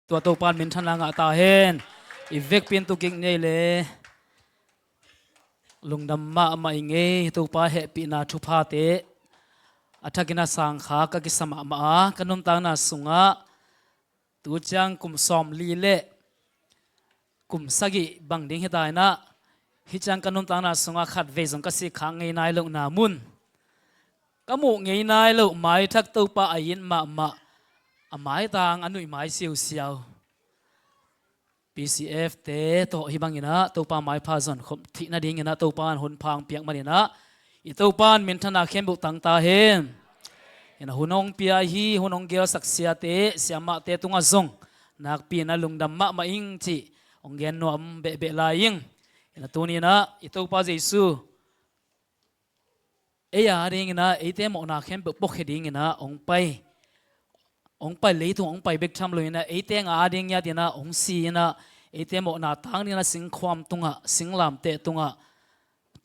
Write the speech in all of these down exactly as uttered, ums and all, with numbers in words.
Tua Topa in minthanna ngah ta hen. I vekpi in tu kik ni ei le. Lungdam mahmah ing ei. Topa hehpihna thuphate a thakin a sangkha ka kisa mahmah a, ka nuntakna sungah tu ciang kum sawmli le kum sagih bang ding hi ta in ah, hih ciang ka nuntakna sungah khatvei zong ka sikkhak ngei nai lohna mun, ka muh ngei nai loh maithak Topa a it mahmah, a maitang a nuih mai siausiau P C F te tawh hih bangin ah Topa maipha zonkhop theih nadingin ah Topa in hun pha hong piak manin ah, i Topa in minthanna khempeuh tang ta hen. In ah hun hong pia hi, hun hong gelsak siate, siamahte tungah zong nakpi in ah lungdam mahmah ing cih hong gen nuam behbeh lai ing. In ah tuni in ah i Topa Jesu ei a dingin ah eite mawhna khempeuh puakkhia dingin ah hong pai, hong pai, leitung hong pai bek tham loin ah eite nga a ding ngiatin ah hong si in ah eite mawhna tang dingin ah singkhuam tungah, singlamteh tungah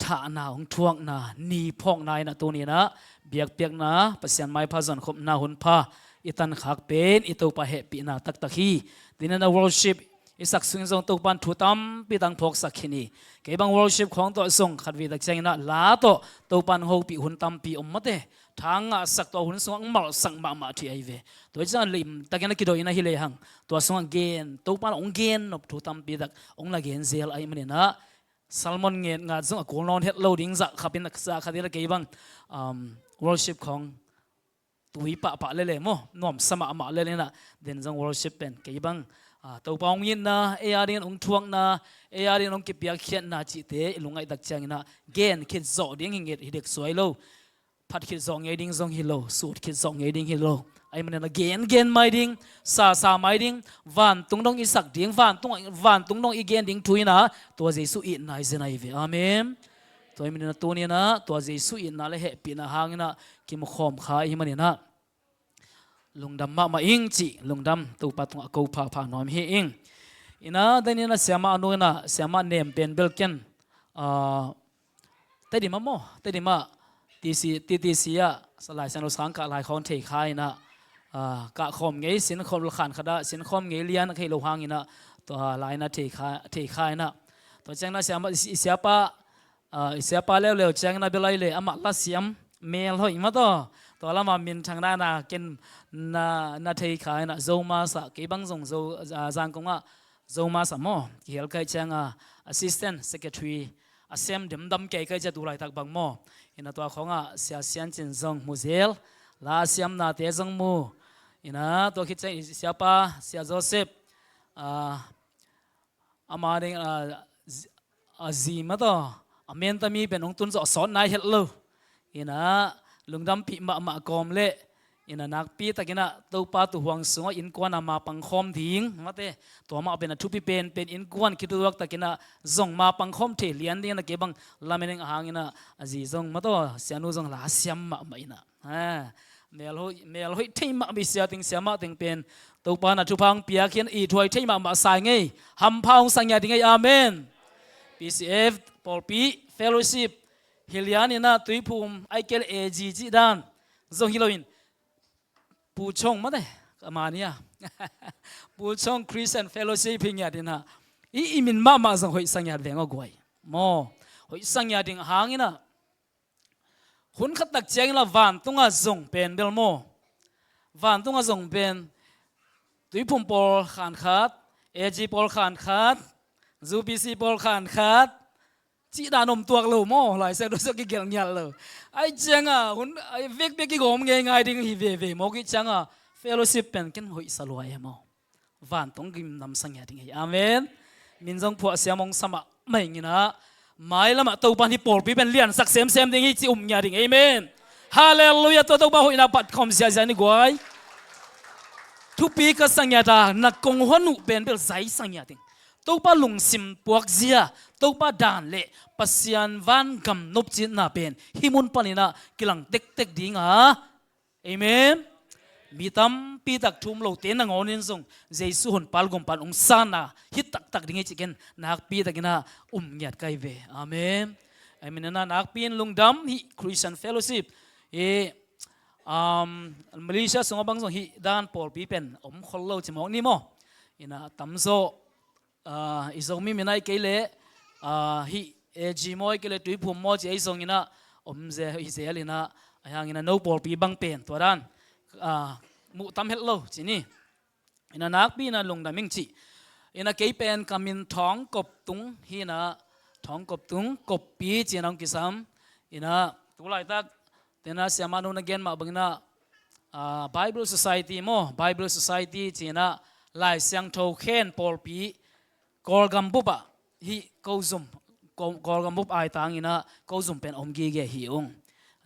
thahna hong thuakna ni phawkna in ah tuni in ah biakpiakna, Pasian maipha zonkhopna hun pha i tankhak pen i Topa hehpihna taktak hi. Tuni in ah worship i sak sungin zong Topa in thu tampi tang phawksak khin hi. Kei bang worship khawng tawh zong khatvei tak ciangin ah la tawh Topa in hong hopih hun tampi om mate. Thang ngahsak, tua hun sungah hong malsak mahmah thei ahi ve. Tua hi ciangin limtakin a kidawh in ah hi lehang tua sungah gen, Topa in hong gen nop thu tampi tak hong na gen zel ahih manin ah sermon nget ngat zong a kul nawn het lo ding zah khat in ah, zah khat in ah kei bang, um, worship khawng tui pahpah lele maw, nuamsa mahmah lele in ah, den zong worship pen kei bang, ah, Topa hong itna, ei a dingin hong thuakna, ei a dingin hong kipiakkhiatna cihte i lungngaih tak ciangin ah gen khit zawh ding hi nget hi dek suai lo. Phat khit zawh ngei ding zong hi lo, sut khit zawh ngei ding hi lo. Ahih manin ah gen gen mai ding, sa sa mai ding, vantung dong i sak ding, vantung, vantung dong i gen ding thu in ah tua Jesu itna i zen ahi ve. Amen. Tua ahih manin ah tuni in ah tua Jesu itna le hehpihna hangin ah kimu khawm kha i hih manin ah lungdam mahmah ing cih lungdam Topa tungah ko phapha nuam hi ing. In ah, den in ah siamah a nu in ah, siamah nem pen bel ken, ah, Tedim ah maw, Tedim ah T C, T T C ah Lai Siangtho sang kah lai khawng thei kha in ah, ah, kah khawm ngei, sin khawm, la khan khat ah sin khawm ngei lian a kei lo hangin ah tua lai in ah thei kha, thei kha in ah. Tua ciangin ah siamah, i siapa, ah, i siapa leuleu ciangin ah bel ahi le amah la siam, mel hoih mah tawh, tua lamah minthang na, na ken na, na thei kha in ah Zomus ah, kei bang zong Zo, ah, Zangkong ah Zomus ah maw kihel ka hih ciangin ah assistant secretary a sem demdam kei ka hih ciang tu laitak bang maw. In ah tua khawngah Sia Sian Cin zong mu zel, la siamnate zong mu. In ah tua khit ciang i siapa Sia Joseph, ah, ama ding, ah, zi, ah, zi mah tawh a menta mi pen hong tun zawh a sawt nai het lo. In ah lungdampih mahmah kawm leh, in ah nakpi takin ah Topa tuuhuang sungah innkuan a mapang khawm ding mate, tua mah pen a thupi penpen, innkuan khituak takin ah zong mapang khawm thei lian dingin ah kei bang lamen ing. A hangin ah a zi zong mah tawh, sianu zong la siam mahmah in ah, ha, mel hoih, mel hoih thei mahmah i sia teng, siamah teng pen Topa in ah thupha hong piak hi in ah ithuai thei mahmah sa ing ei. Hampha hong sa ngiat ing ei. Amen. P C F, pawlpi, fellowship, hi lian in ah Tuiphum, ahih kei leh A G cih dan zong hi loin Pu Chong mate, ka mania Pu Chong Christian Fellowship hi ngiat in ah, i, i min mahmah zong hoih sa ngiat veng aw guai. Maw, hoih sa ngiat ding. A hangin ah hun khat tak ciangin ah vantungah zong pen bel maw, vantungah zong pen Tuiphum pawl khan khat, A G pawl khan khat, U P C pawl khan khat, cih dan om tuak lo maw, Lai Siangtho sungah kigelh ngiat lo. Ahih ciangin ah hun, a vekpi a kigawm ngeingai ding hi veve mawk ahih ciangin ah fellowship pen ken hoih sa lua e maw. Vantung gimnam sa ngiat ding hi. Amen. Min zong phuah siam hong sa mahmah ing in ah, mailamah Topa in hih pawlpi pen liansak semsem ding hi cih um ngiat ding. Amen. Halleluiah. Tua Topa hoihna phat khawm ziahziah ni guai. Thupi ka sa ngiat a, na kong huan uh pen bel zai sa ngiat ding. Topa lungsim puakzia, Topa dan le Pasian vangam nopcitna pen hih mun panin ah kilang tektek ding a. Amen. Mi tampi tak thu um lote nangawnin zong Jesu honpa le gumpa in hong sanna hi taktak ding hi cih ken nakpi takin ah um ngiat ka hi ve. Amen. Amen. Nakpi in lungdam, hih Christian Fellowship hi, um, Malaysia sungah bang zong hih dan pawlpi pen om khol lo ci mawk ni maw. Ina tamzaw, ah, i Zomi minah i kei leh, ah, hih, eh, G maw i kei leh Tuiphum maw ci ei zong ina om zel, hi zel ina, ahi hang ina no pawlpi bang pen tua dan, ah, muh tam het lo ci ni. Ina nakpi ina lungdam ing ci. Ina kei pen ka min Thawng Kop Tung hi ina, Thawng Kop Tung, Koppi ci ina hong kisam. Ina tu laitak tena siamah nu na gen mah bang ina, ah, Bible Society maw, Bible Society ci ina Lai Siangtho khen pawlpi Kawlgam bup ah hih ko zum, Kawl-, Kawlgam bup aitang ina ko zum pen om gige hi ung.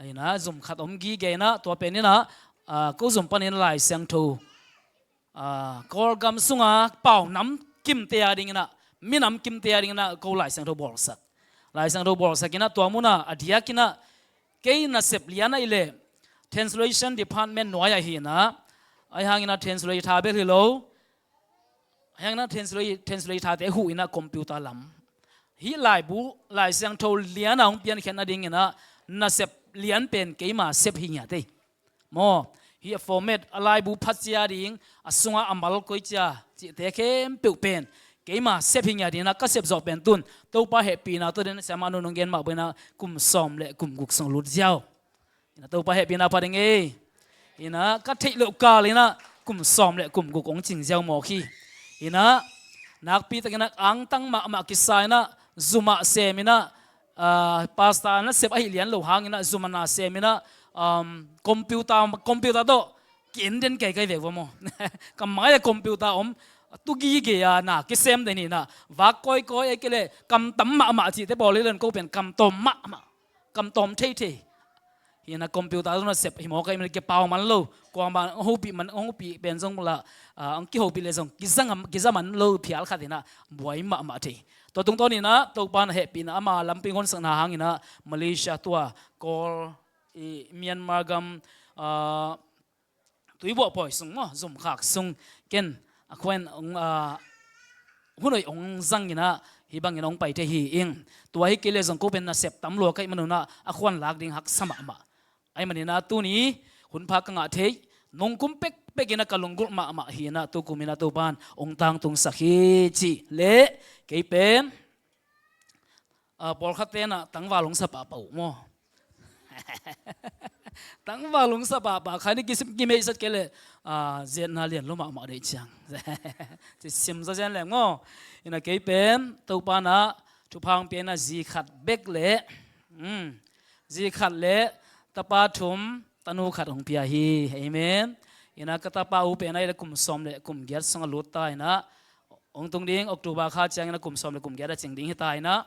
Ina zum khat om gige ina tua pen ina, ah, ko zum panin Lai Siangtho, ah, Kawlgam sunga pau nam kimte a ding ina, minam kimte a ding ina ko Lai Siangtho bawlsak. Lai Siangtho bawlsak ina tua muna a diak ina kei nasep lian a i leh Translation Department nuai ah hi ina, ahi hang ina translate tha bel hi lo. Ahi hang ina translate, translate thate huh ina computer lam. Hih laibu, Lai Siangtho lian a hong piankhiat nading ina nasep lian pen keima sep hi ngiat ei. Maw, hih a format, a laibu phat cia ding, a sunga a mal koi cia cihte khempeuh pen keima sep hi ngiat ina ka sep zawh pen tun Topa hehpihna tawh den siamah nu nong gen mah bang ina kum sawm le kum guk sung lut ziau. Ina Topa hehpihna pha ding ei. Ina ka theih loh kal ina kum sawm le kum guk ong cing ziau mawk hi. Ina nakpi tak ina angtang mahmah kisa ina zumah sem ina, ah, pastor nasep ahi lian lo hang ina zumah na sem ina, um, computer, computer tawh ki-en den kei kai vek va maw. Ka mai a computer om, tu gige a na kisem den ina vak kawikawi a kei leh kam tam mahmah cihte bawl hi len ko pen kam tawm mahmah. Kam tawm theithei. Hi ina computer zong nasep hi mawk a, i man kipau man lo. Kuamah hong hopih man, hong hopih pen zong la, ah, hong kihopih leh zong kiza man, kiza man lo phial khat ina buai mahmah thei. Tua tungtawn ina Topa na hehpihna ama lampi honsakna hang ina Malaysia tua Kawl, i Myanmar gam, ah, Tuibuah pawi sung maw, zumkhak sung ken a khuan ong, ah, hun hoih ong zang ina hih bangin ong pai thei hi ing. Tua hi kei leh zong ko pen nasep tam lua ka hih man un ah a khuan lak ding haksa mahmah. Ahih man ina tuni hun pha ka ngah thei, nungkum pekpek ina ka lunggulh mahmah hi ina tukum ina Topan ong tangtungsak hi cih leh kei pen, ah, pawlkhat te ina tangval hong sa pahpah uh maw? Tangval hong sa pahpah kha ni kisim, kimeisat kei leh, ah, ziatna lian lo mahmah deih ciang. Ci sim zaw zian leng maw? Ina kei pen Topa ina thupha hong pia ina zi khat bek leh, um, zi khat leh tapa thum, tanu khat hong pia hi. Amen. Ina ka tapa uh pen a i leh kum sawm le kum giat sung a lut ta ina, hong tung ding October kha ciang ina kum sawm le kum giat a cing ding hi ta ina,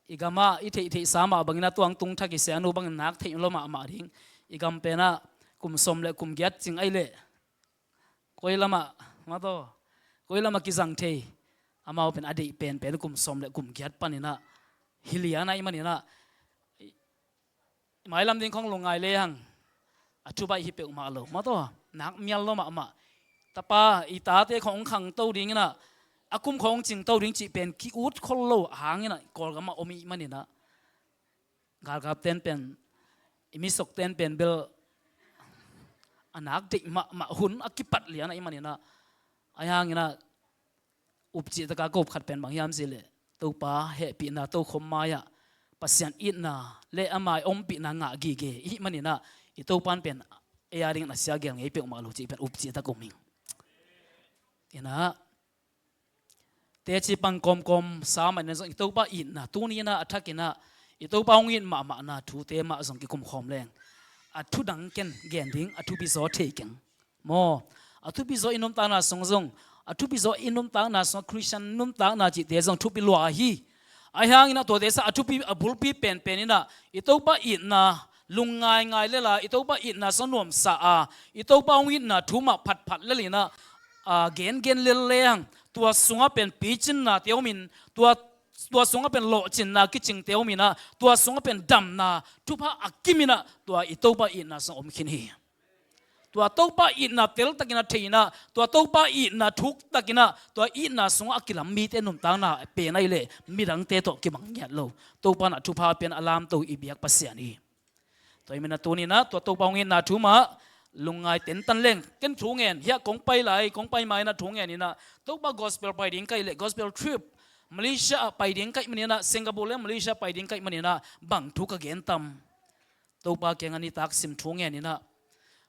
i gam ah i theihtheihsa mah bang ina tua hong tung thak i sianu bang ina nak theih lo mahmah ding. I gam pen ah kum sawm le kum giat cing a i leh koi lam ah, mataw, koi lam ah kizang thei? Amau pen a deih penpen kum sawm le kum giat pan ina hi lian a i man ina mailam ding khong lungngai lehang a thubaih hi peuhmah lo, mataw, nak mial lo mahmah. Tapa, i tate khong khangto ding ina a kum khong cingto ding cih pen ki-ut khol lo hang ina Kawlgam ah om i man ina galkap ten pen, i misok ten pen bel a nak deih mahmah hun a kipat lian a i man ina, ahi hang ina upcih taka ka up khat pen bang hiam cih leh Topa hehpihna tokhom mai ah Pasian itna le ama i ompihna ngah gige i hih man ina i Topan pen ei a dingin a sia gel ngei peuhmah lo cih pen upcih tak um ing. Ina teci pang kawmkawm sa mah ina zong i Topa itna tuni ina a thak ina i Topa hong it mahmahna thute mah zong kikum khawm leng a thu dang ken gen ding a thupi zaw thei keng. Maw, a thupi zaw i nuntakna sung zong, a thupi zaw i nuntakna sung, Khristian nuntakna cihte zong thupi lua hi. Ahi hang ina tuate sa a thupi, a bulpi penpen ina i Topa itna lungngaingai lela, i Topa itna sung nuamsa a, i Topa hong itna thu mah phatphat lel ina, a, gengen lel lehang tua sungah pen picinnate om in, tua, tua sungah pen lawhcinna kicingte om ina, tua sungah pen damna thupha a kim ina tua i Topa itna sung om khin hi. Tua Topa itna teltak ina thei ina, tua Topa itna thuktak ina, tua itna sungah a kilam mite nuntakna pen a i leh midangte tawh kibang ngiat lo. Topa na thupha pen a lamto i biak Pasian hi. Tua i man ina tuni ina tua Topa hong itna thu mah lungngai tentan leng, ken thu ngen, hiah kong pai lai, kong pai ma inah thu ngen inah, Topa gospel pai ding ka hih leh, gospel trip, Malaysia ah pai ding ka hih maninah, Singapore le Malaysia pai ding ka hih maninah, bang thu ka gen tam? Topa kiangah nitak sim thu ngen inah,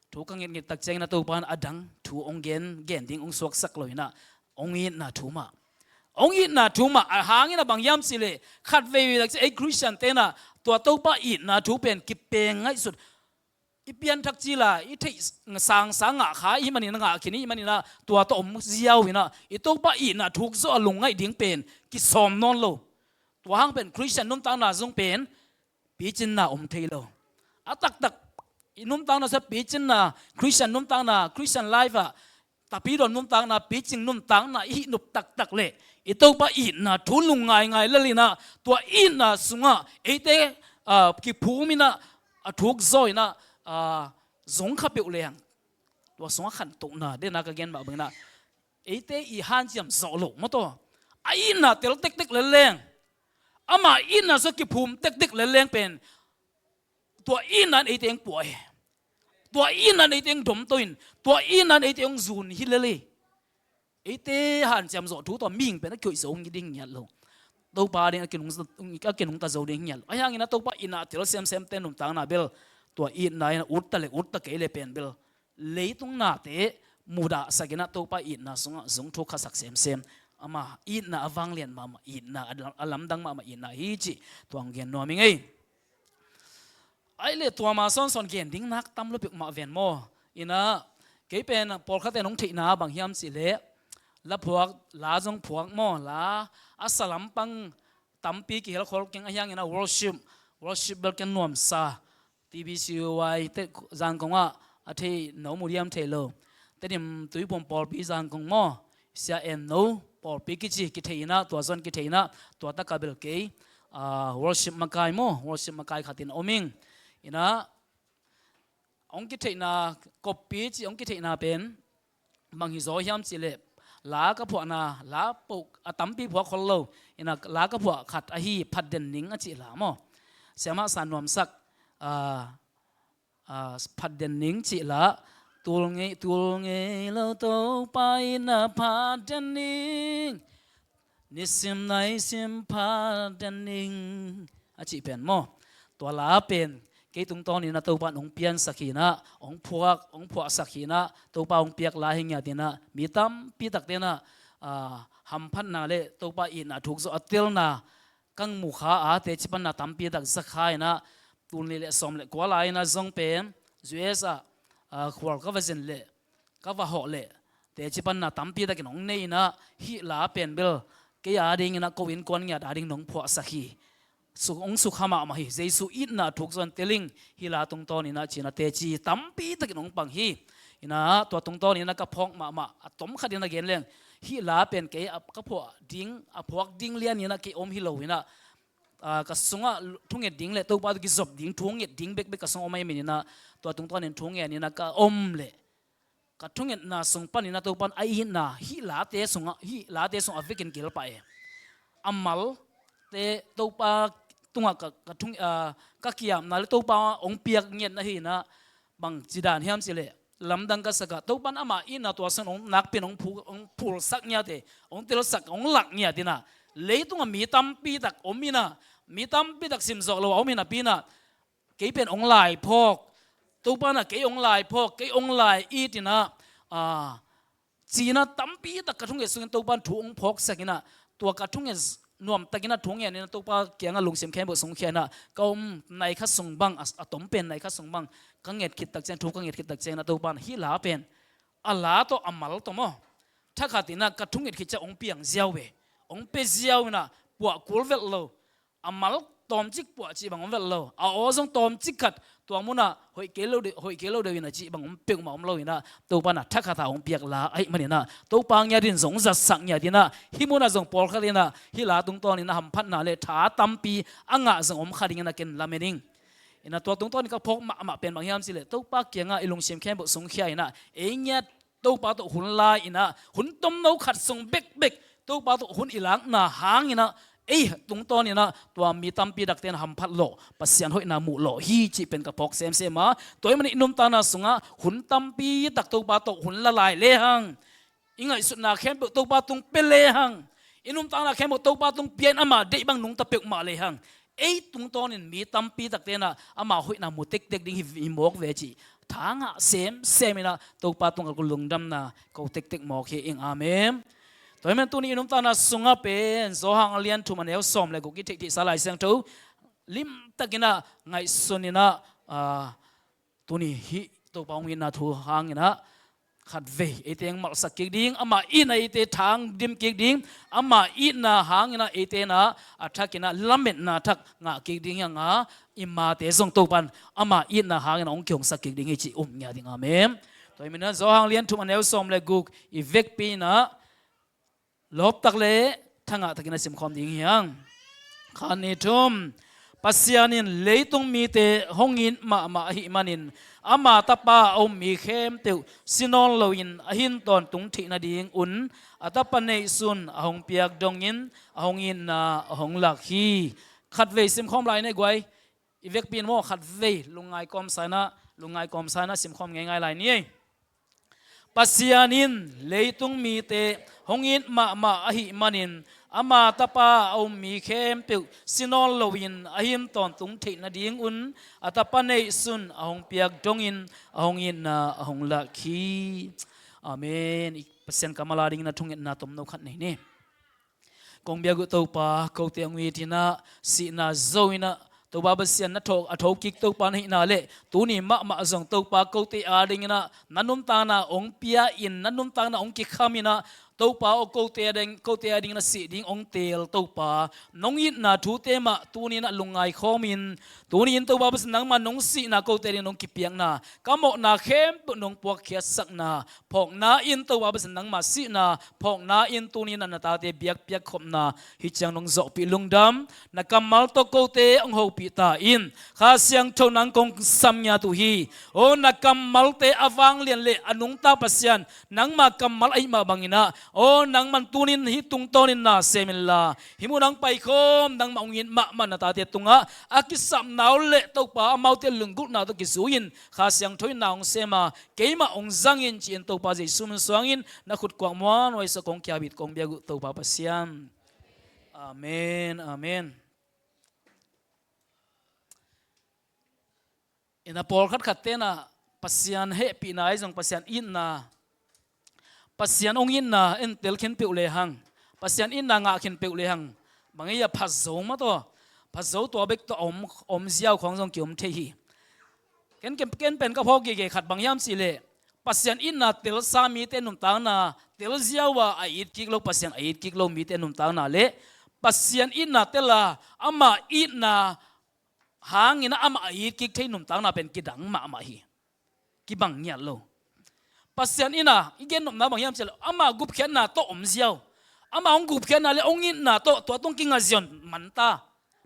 thu ka ngetnget tak ciang inah Topa in a dang thu hong gen, gen ding hong suaksak lo inah, hong itna thu mah. Hong itna thu mah, a hang inah bang hiam cih leh, khat veivei tak ciang ei Khristian te inah, tua Topa itna thu pen kipeng ngaihsut. I pianthak cila, i theih sangsang ngah kha i hih maninah, ngah khin i hih maninah, tua tawh om ziau inah, i Topa itna thuk zawh a lungngaih ding pen kisawm nawn lo. Tua hang pen Khristian nuntakna zong pen picinna om thei lo. A taktak i nuntakna sua picinna, Khristian nuntakna, Khristian life ah, tapidawn nuntakna, picing nuntakna i hih nup taktak leh, i Topa itna thu lungngaingai lel inah, tua itna sungah eite, ah, kiphum inah, a thuk zaw inah, ah, zong kha peuh leng, tua sungah khantohna, dena ka gen mah bang inah, eite i hanciam zawh loh maw taw. A itna tel tektek lel leng, ama itna sua kiphum tektek lel leng pen, tua itna in eite hong puah hi. Tua itna in eite hong domto in, tua itna in eite hong zun hi lel hi. Eite hanciam zawh thu tawh mihing pen a kioihzo hong hi ding ngiat lo. Topa ding a kinung, a kinungta zo ding ngiat lo. Ahi hangin a Topa itna tel semsemte nuntakna bel, tua itna in a utta le utta kei le pen bel, leitung nate mudahsak inah Topa itna sungah zong thuk khasak semsem. Ama itna a vanglian mahmah, itna a lamdang mahmah itna hi cih tua hong gen nuam ing ei. Ahih leh tua ma sawnsawn gen ding nak tam lo peuhmah ven maw. Inah, kei pen pawlkhatte in hong theihna bang hiam cih leh, la phuak, la zong phuak maw, la a sa lampang tampi kihelkhol keng, ahi hangin a worship, worship bel ken nuamsa. T B C Y te Zangkong ah a theih no mu diam thei lo. Tedim Tuiphum pawlpi Zangkong maw, Sia En No pawlpi kici kithei inah, tua zong kithei inah, tua tak a bel kei, ah, worship makai maw, worship makai khat in om ing. Inah, hong kitheihna, koppi cih hong kitheihna pen bang hi zaw hiam cih leh, la ka phuahna, la poh a tampi phuak khol lo inah, la ka phuah khat ahi, Phatden Ning a cih la maw. Siamah San Nuamsak, ah, ah, Phatden Ning cih la, tul ngei, tul ngei lo Topa itna phatden ning, nisim naisim phatden ning, a cih pen maw. Tua la pen kei tungtawn inah Topa in hong piansak hi inah, hong phuak, hong phuahsak hi inah, Topa hong piak la hi ngiat inah, mi tampi takte inah, ah, hamphatna le Topa itna thuk zawh a telna, kang mu kha a, teci panna tampi tak za kha inah, tul nih le sawm le kua lai inah zong pen U S ah, ah, khual ka va zin leh, ka va hawh leh, teci panna tampi takin hong nei inah, hih la pen bel kei a ding inah ko innkuan ngiat a ding nong phuahsak hi. Suk, hong sukha mahmah hi. Jesu itna thuk zawh a tel ing, hih la tungtawn inah ci inah teci tampi takin hong pang hi. Inah tua tungtawn inah ka phawk mahmah a tom khat inah gen leng, hih la pen kei a ka phuah ding, a phuak ding lian inah kei om hi lo inah, ah, ka sungah thunget ding le Topa tawh kizop ding, thunget ding bekbek ka sungah om ahih manin inah, tua tungtawn in thungen inah ka om leh, ka thungetna sung pan inah Topa in a itna hih late sungah, hih late sungah a vekin gil pah e. A malte Topa tungah ka, ka thung, ah, ka kiamna le Topa hong piak ngiatna hi inah, bang ci dan hiam cih leh, lamdang ka sak ah, Topa in ama itna tua sung hong nakpi in hong phu-, hong phulsak ngiat e, hong telsak, hong lak ngiat inah, leitungah mi tampi tak om inah, mi tampi tak simzawh lo a om hi napi inah, kei pen hong laiphawk, Topa inah kei hong laiphawk, kei hong lai-it inah, ah, ci inah tampi tak ka thunget sungin Topa in thu hong phawksak inah, tua ka thunget nuamtak inah thungen inah Topa kiangah lungsim khempeuh sungkhia inah, ka om nai kha sung bang, a, a tom pen nai kha sung bang, ka nget khit tak ciang, thu ka nget khit tak ciang inah Topa in hih la pen, a la tawh a mal tawh maw, thakhat inah ka thunget khit ciang hong piang ziau e, hong pia ziau inah, puah kul velh lo. A mal tawmcik puah cih bang om velh lo. A aw zong tawmcik khat, tua munah hoih kei lo deuh, hoih kei lo deuh inah cih bang om peuhmah om lo inah, Topa inah thakhat a hong piak la ahih manin inah, Topa ngiat in zong zatsak ngiat inah, hih munah zong pawlkhat inah hih la tungtawn inah hamphatna le tha tampi a ngah zong om kha ding inah ken lamen ing. Inah tua tungtawn in ka phawk mahmah pen bang hiam cih leh, Topa kiangah i lungsim khempeuh sungkhia inah, ei ngiat Topa tawh hun la inah, hun tomno khat sung bekbek Topa tawh hun i lakna hang inah, ei tungtawninah tua mi tampi takte na hamphat lawh, Pasian hoihna muh lawh hi cih pen ka phawk semsem a. Tua ahih manin i nuntakna sungah hun tampi tak Topa tawh hun la lai lehang, i ngaihsutna khempeuh Topa tung pia lehang, i nuntakna khempeuh Topa tung pia in ama deih bang nungta peuhmah lehang, ei tungtawnin mi tampi takte na ama hoihna mu tektek ding hi, hi mawk ve cih tha ngah semsem inah Topa tungah lungdamna ko tektek mawk hi ing. Amen. Tua ahih manin tuni i nuntakna sungah pen Johan a lian thum a neu sawm le guk i theihtheihsa Lai Siangtho limtakinah ngaihsun inah, ah, tuni hih Topa hong itna thu hanginah khatvei eite hong malhsak kik ding, ama itna eite thang dim kik ding, ama itna hanginah eite na a thakinah lametna thak ngah kik ding hi hang a, i mate zong Topan ama itna hanginah hong kihongsak kik ding hi cih um ngiat ding. Amen. Tua ahih maninah Johan lian thum a neu sawm le guk i vekpi inah lawptak le thangah takin a simkhawm ding hi hang. Khat, nih, thum. Pasian in leitung mite hong it mahmah ahih manin ama tapa a um mi khempeuh si nawn loin a hin tawntung theih nadingun a tapa neihsun a hong piak dongin a hong itna a hong lak hi. Khatvei simkhawm lai ni ei guai. I vekpi in maw khatvei lungngai kawmsa inah, lungngai kawmsa inah simkhawm ngeingai lai ni ei. Pasian in leitung mite hong it mahmah ahih manin ama tapa a um mi khempeuh si nawn loin a hin tawntung theih nadingun a tapa neihsun a hong piak dongin a hong itna a hong lak hi. Amen. I Pasian kammal a dingin a thungetna tomno khat nei ni. Kong biak uh Topa, kote hong it inah sihna zo inah Topa Pasian na tho, a thokik Topa na hihna le tuni mahmah zong Topa kote a dinginah na nuntakna hong pia in, na nuntakna hong kikham inah Topa aw kote a ding, kote a dingin a sih ding hong teel Topa nong itna thute mah tuni inah lungngai khawmin, tuni in Topa Pasian nangmah nong sihna kote a dingin nong kipiakna, ka mawhna khempeuh nong puakkhiatsakna phawkna in Topa Pasian nangmah sihna phawkna in tuni inah na tate biakpiak khopna hi ciang nong zawhpih lungdam. Na kammal tawh kote hong hopih ta in. Kha Siangtho nang kong sam ngiat uh hi. Aw na kammalte a vanglian le a nungta Pasian nangmah kammal ahih mah banginah, aw nangman tuni in hih tungtawnin na sem inla, hih munah hong paikhawm nangmah hong it mahmah na tate tungah a kisapna uh le Topa amaute lunggulhna tawh kizui-in Kha Siangtho in na hong sem a, keimah hong zang in ci-in Topa Jesu min suangin na khut kuak muanhuai sa kong kiabit kong biak uh Topa Pasian. Amen, amen. Inah pawlkhat khat tenah Pasian hehpihna ahi zong Pasian itna, Pasian hong itna en tel khin peuh lehang, Pasian itna ngah khin peuh lehang, bang ei a phazo mah tawh, phazo tua bek tawh a om, om ziau khawng zong ki-om thei hi. Ken, ken, ken pen ka phawk gige khat bang hiam cihleh, Pasian itna telsa mite nuntakna, tel ziau a a it kik lo, Pasian a it kik lo mite nuntakna le Pasian itna tela ama itna hangin amah a it kik thei nuntakna pen kidang mahmah hi. Kibang ngiat lo. Pasian itna i gen nopna bang hiam cihleh ama gupkhiatna tawh om ziau. Ama hong gupkhiatna le hong itna tawh tua tawh kingah ziau manta.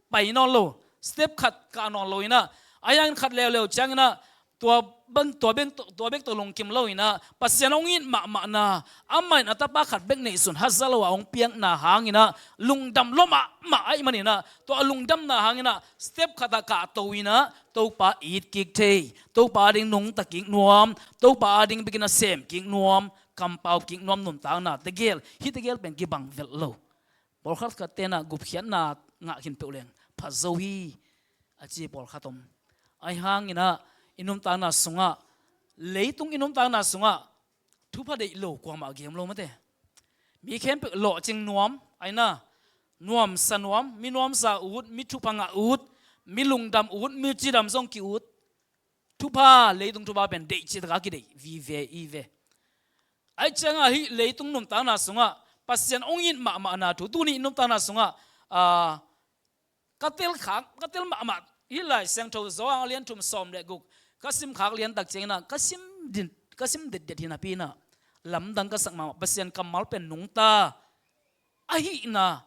Pai nawn lo. Step khat kah nawn lo inah, a hiangin khat leuleu cianginah tua bang, tua bek, tua bek tawh lungkim lo inah Pasian hong it mahmahna, amah in a tapa khat bek neihsun haza lo a hong piakna hanginah lungdam lua mahmah ahih maninah tua a lungdamna hanginah step khatah kahto inah Topa it kik thei, Topa ading nungta kik nuam, Topa ading bikin a sem kik nuam, kampau kik nuam nuntakna tegel, hih tegel pen kibang velh lo. Pawlkhat khat tenah gupkhiatna ngah khin peuh leng phazo hi a ci pawlkhat om. Ahi hanginah i nuntakna sungah, leitung i nuntakna sungah thupha deih lo kuamah a gem lo mate. Mi khempeuh lawhcing nuam, aina nuamsa nuam, mi nuamsa ut, mi thupha ngah ut, mi lungdam ut, mi cidam zong ki-ut. Thupha, leitung thupha pen deih cihtaka kideih vive i ve. Ahi cianga hih leitung nuntakna sungah Pasian hong it mahmahna thu, tuni i nuntakna sungah, ah, ka tel khak, ka tel mahmah hih Lai Siangtho Johan a lian thum sawm le guk ka sim khak liantak ciangina ka sim din, ka sim detdet hi napi inah lamdang ka sak mahmah. Pasian kammal pen nungta ahihna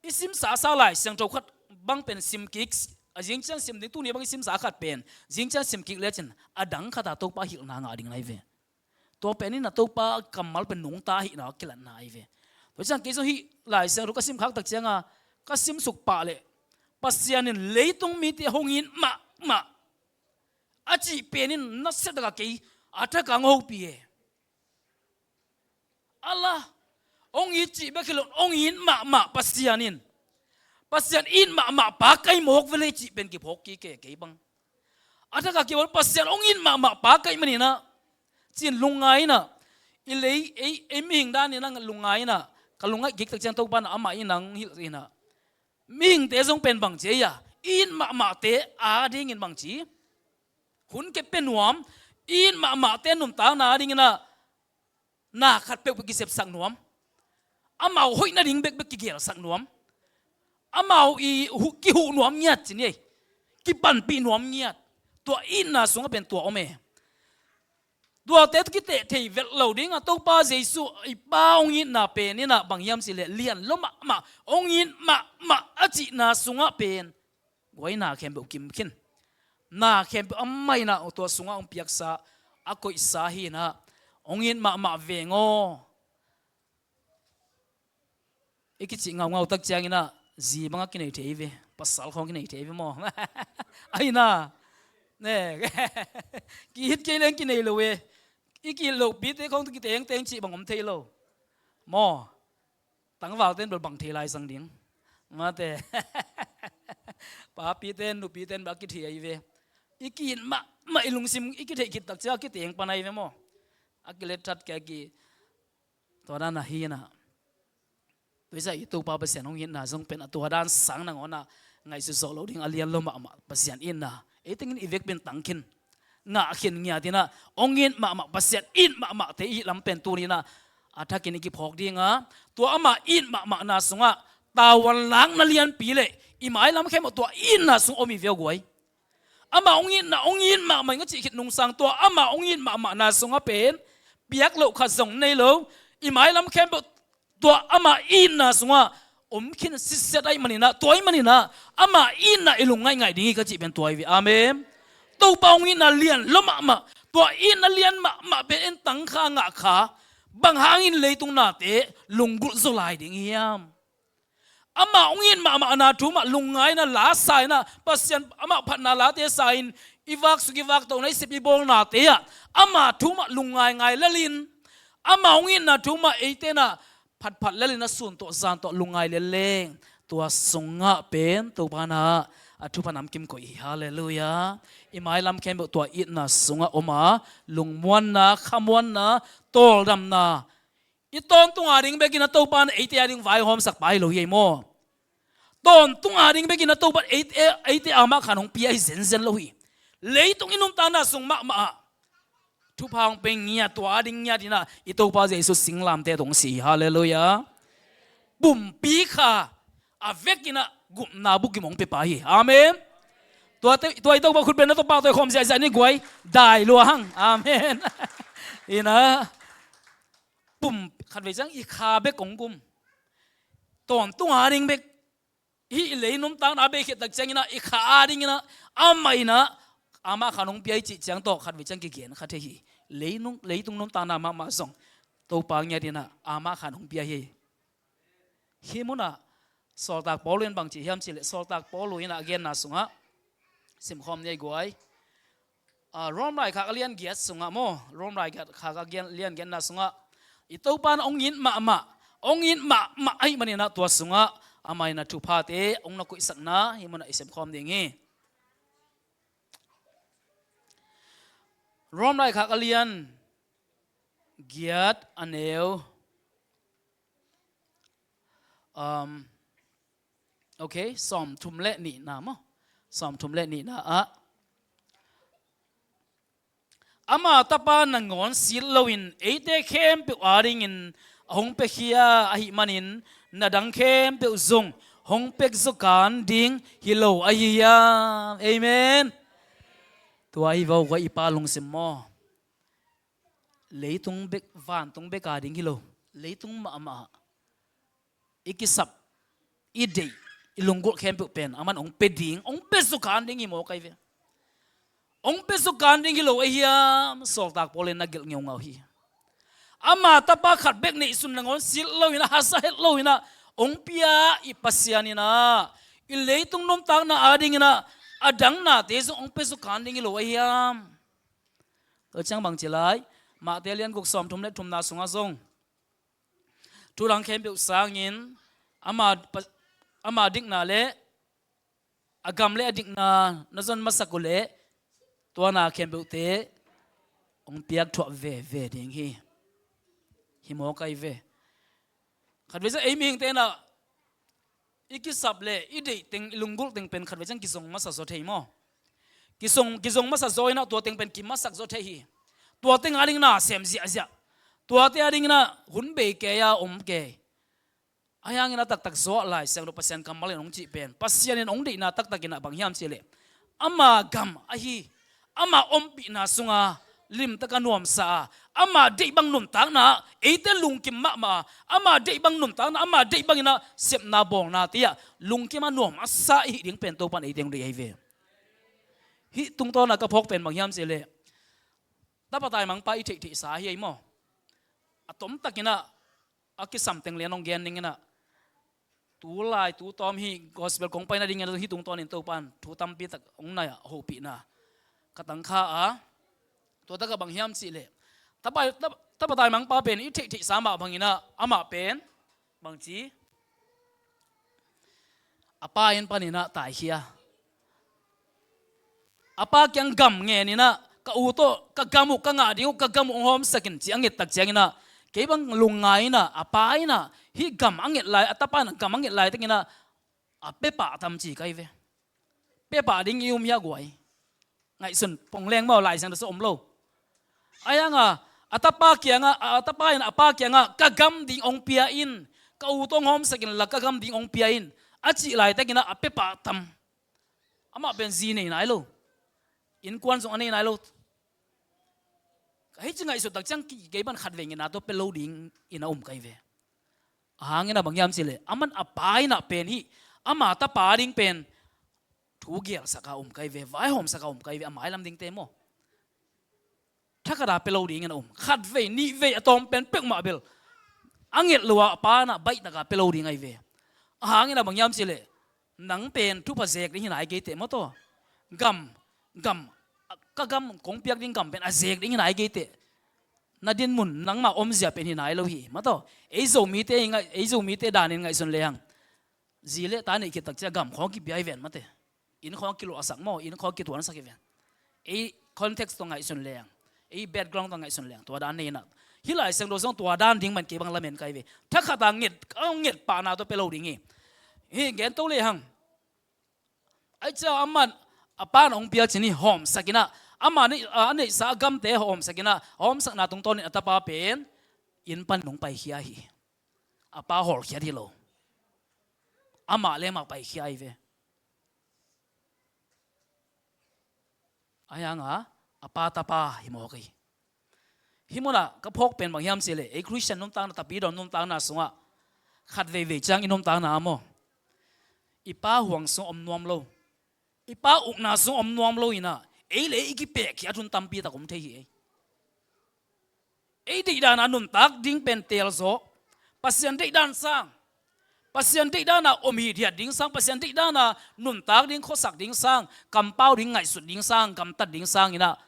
i simsa sa Lai Siangtho khat bang pen sim kik, a zingciang sim ding, tuni bang i simsa khat pen zingciang sim kik lecin a dang khata Topa hilhna ngah ding nai ve. Tua pen inah Topa kammal pen nungta ahihna kilatna ahi ve. Tua ciang kei zong hih Lai Siangtho ka sim khak tak cianga ka simsuk pah leh Pasian in leitung mite hong it mahmah a cih pen in nasia taka kei a thakang hopih e. Ala, hong it cih bek hi lo, hong it mahmah Pasian in. Pasian it mahmah pa kai mawk vele cih pen kiphawk kik e kei bang. A thakah kei bang Pasian hong it mahmah pa kai maninah cin lungngai inah i lei ei, ei mihing daninah lungngai inah ka lungngaih kik tak ciang Topa inah amah inah hong hilh inah mihingte zong pen bangci ei a it mahmahte adingin bangci hun kep pe nuam, it mahmahte nuntakna adinginah na khat peuhpeuh kisepsak nuam, amau hoih nading bekbek kigelsak nuam, amau i huh, kihuh nuam ngiat ci ni ei. Kipanpih nuam ngiat. Tua itna sungah pen tua om e. Tuate kiteh thei velh lo dingah Topa Jesu i Pa hong itna pen inah bang hiam cih leh lian lo mahmah hong it mahmah a cihna sungah pen guai na khempeuh kim khin. Na khempeuh amah inah tua sungah hong piaksa a koihsa hi inah hong it mahmah veng aw. I kicih ngaungau tak cianginah zi bangah kinei thei ve, pasal khawng kinei thei ve maw? Ahi na ne kihit kei leng kinei lo e. I kihit lohpite khawng tu kitengteng cih bang om thei lo maw? Tangvalte in bel bang thei lai sang ding. Mate. Papite in nupite in bel a kithei ahi ve. I kihit mahmah i lungsim i kitheih khit tak ciang a kiteng pan ahi ve maw? A kilet that kei a ki tua dan ahi inah. Tuisa i Topa Pasian hong itna zong pen a tua dan sang nangawnah ngaihsut zawh lo ding a lian lo mahmah Pasian itna. Ei tengin i vekpi in tang khin ngah khin ngiat inah hong it mahmah Pasian it mahmahte i hih lam pen tuninah a thakin i kiphawk dinga tua amah it mahmahna sungah tavuan lakna lianpi le i mailam khempeuh tua itna sung om hi ve aw guai. Amah hong itna hong it mahmah ing a cih khit nungsang tua amah hong it mahmahna sungah pen piak loh khat zong nei lo. I mailam khempeuh tua amah itna sungah om khin sitset ahih maninah tua ahih maninah amah itna i lung ngaihngaih ding hi ka cih pen tua hi ve. Amen. Topa hong itna lian lo mahmah tua itna lian mahmah pen en tangkha ngahkha bang hangin leitung nate lunggulh zaw lai ding hiam? Amah hong it mahmahna thu mah lungngai inah la sa inah Pasian amah phatna late sa in i vaksuk i vaktohna i sep i bawlnate ah amah thu mah lungngaingai lelin amah hong itna thu mah eite inah phatphat lelin a sun tawh zan tawh lungngai lel leng tua sungah pen Topa inah a thupha namkim koih hi. Halleluiah. I mailam khempeuh tua itna sungah om a lungmuanna khamuanna tawldamna i tawntung ading bekin a Topa in eite ading vaihawmsak pa hi lo hi ei maw? Tawntung ading bekin a Topa in eite, eite amah khan hong pia hi zenzen lo hi. Leitung i nuntakna sung mahmah ah thupha hong pe ngiat tua ading ngiat inah i Topa Jesu singlamteh tawh hong si hi. Halleluiah. Pumpi kha a vekinah gupna bukim hong pe pa hi. Amen. Tua i Topa khut pen na tawh pahtawi khawm ziahziah ni guai. Dai lua hang. Amen. Inah pum khatvei ciang i kha bek hong gum. Tawntung ading bek hih lei nuntakna a bei khit tak cianginah i kha adinginah amah inah amah khan hong pia i cih ciang tawh khatvei ciang kigen kha thei hi. Lei nung, leitung nuntakna mahmah zong Topa ngiat inah amah khan hong pia hi. Hih munah Sawltak Paul in bangci hiam cih leh Sawltak Paul inah a genna sungah simkhawm ni ei guai. Rom laikhak a lian giat sungah maw, Rom laikhak a lian giatna sungah i Topa in hong it mahmah, hong it mahmah ahih maninah tua sungah amah inah thuphate hong na koihsakna hih munah i sepkhawm ding hi. Rom laikhak a lian giat a neu Um, okay, sawmthum le nihna maw? Sawmthum le nihna ah ama tapa nangawn sit loin eite khempeuh adingin a hong piakhia ahih manin na dang khempeuh zong hong pek zawkan ding hi lo ahi hiam? Amen. Tua hi vo, guai i Pa lungsim maw? Leitung bek, vantung bek ading hi lo. Leitung mahmah i kisap, i deih, i lunggulh khempeuh pen aman hong pe ding, hong pe zawkan ding hi maw kai ve? Hong pe zawkan ding hi lo ahi hiam? Sawltak Paul in na gelh ngeungau hi. Ama tapa khat bek neihsun nangawn silh loin ah, hasa het loin ah hong pia i Pasian in ah, i leitung nuntakna adingin ah a dang nate zong hong pia suk kha ding hi lo ahi hiam? Tua ciang bang ci lai, Matthai alian guk sawmthum le thumna sungah zong thu dang khempeuh sangin ama, ama dikna le a gam le a dikna na zon masak uh leh tua na khempeuhte hong piak thuah veve ding hi. Hi mawk ahi ve. Khatvei ciang ei mihingte in ah i kisap le i deih teng, i lunggulh teng pen khatvei ciang kizong masa zaw thei maw? Kizong, kizong masa zaw in ah tua teng pen kimasak zaw thei hi. Tua teng adingin ah sem ziahziah, tuate adingin ah hun bei kei a om kei. Ahi hangin a taktak zaw ah Lai Siangtho Pasian kammal in hong cih pen, Pasian in hong deihna taktak in ah bang hiam cih leh, ama gam ahi, ama ompihna sunga limtaka nuamsa a, ama deih bang nuntakna ah eite lungkim mahmah a, ama deih bang nuntakna, ama deih bangin ah sepna bawlnate ah lungkim a nuam a sa i hih ding pen Topa in eite hong deih ahi ve. Hih tungtawn ah ka phawk pen bang hiam cih leh, tapa taimangpa i theihtheihsa ahi ei maw? A tomtakin ah a kisam teng lian hong gen ning in ah, tu lai tu tawm hih gospel kong pai nadingin ah hih tungtawnin Topa in thu tampi tak hong nai a hopihna ka tangkha a. Tua takah bang hiam cih leh, tapa, tapa, tapa taimangpa pen i theihtheihsa mah bangin ah amah pen bang ci, a pa inn panin ah taikhia. A pa kiang gam ngen in ah, ka u tawh ka gam uh, ka ngah ding uh, ka gam uh hong hawmsak in ci a nget tak ciangin ah, kei bang lungngai in ah, a pa in ah hih gam a nget lai, a tapa in ah gam a nget laitakin ah, a pia pah tam ci ka hi ve. Pia pah ding i um hia guai? Ngaihsun pong leng maw, Lai Siangtho sung om lo. Ahi hang a, a tapa kiangah, a tapa in a pa kiangah, ka gam ding hong pia in, ka u tawh hong hawmsak inla ka gam ding hong pia in, a cih laitakin ah a pia pah tam. Amah pen zi nei nai lo, innkuan zong a nei nai lo. Hih ci ngaihsut tak ciang kei bang khatvei ngetna tawh pia lo dingin a um ka hi ve. A hangin ah bang hiam cih leh, aman a pa in ah pen hih ama tapa ding pen thu gelsak a um ka hi ve, vaihawmsak a um ka hi ve, a mailam dingte maw? Thakhat a pia lo dingin a um. Khatvei, nihvei, a tawm pen peuhmah bel a nget lo a, a pa in ah baihtak a pia lo ding ahi ve. A hangin ah bang hiam cih leh, nang pen thupha zek ding hi nai kei teh maw taw. Gam, gam, ka gam kong piak ding gam pen a zek ding hi nai kei teh. Na dinmun nangmah omzia pen hi nai lo hi maw taw. Ei Zomite i ngaih, ei Zomite danin ngaihsun lehang, zi le ta neih khit tak ciang gam khawng kipia hi ven mate. Inn khawng kiluahsak maw, inn khawng kituansak hi ven. Ei context tawh ngaihsun leng, ei background tawh ngaihsun leng, tua dan nei in ah. Hih Lai Siangtho sung tua dan ding man kei bang lamen ka hi ve. Thakhat a nget, a nget pahna tawh pia lo ding hi. Hih gen to lehang, ai cia aman a pa in hong pia cin hi, hawmsak in ah, ama neih, a neihsa a gamte hawmsak in ah, hawmsakna tungtawnin a tapa pen inn pan hong paikhia hi. A pa hawlkhiat hi lo, amah le amah paikhia ahi ve. Ahi hang a, a pa tapa hi mawk hi. Hih munah ka phawk pen bang hiam cih leh, ei Khristian nuntakna, tapidawn nuntakna sungah khat veivei ciang i nuntakna ah maw, i pa huang sung om nuam lo, i pa ukna sung om nuam lo in ah, ei le ei i kipehkhiat hun tampi tak om thei hi ei. Ei deihdan a nuntak ding pen teel zaw. Pasian deihdan sang, Pasian deihdan a om hithiat ding sang, Pasian deihdan a nuntak ding, khuasak ding sang, kampau ding, ngaihsut ding sang, gamtat ding sang in ah,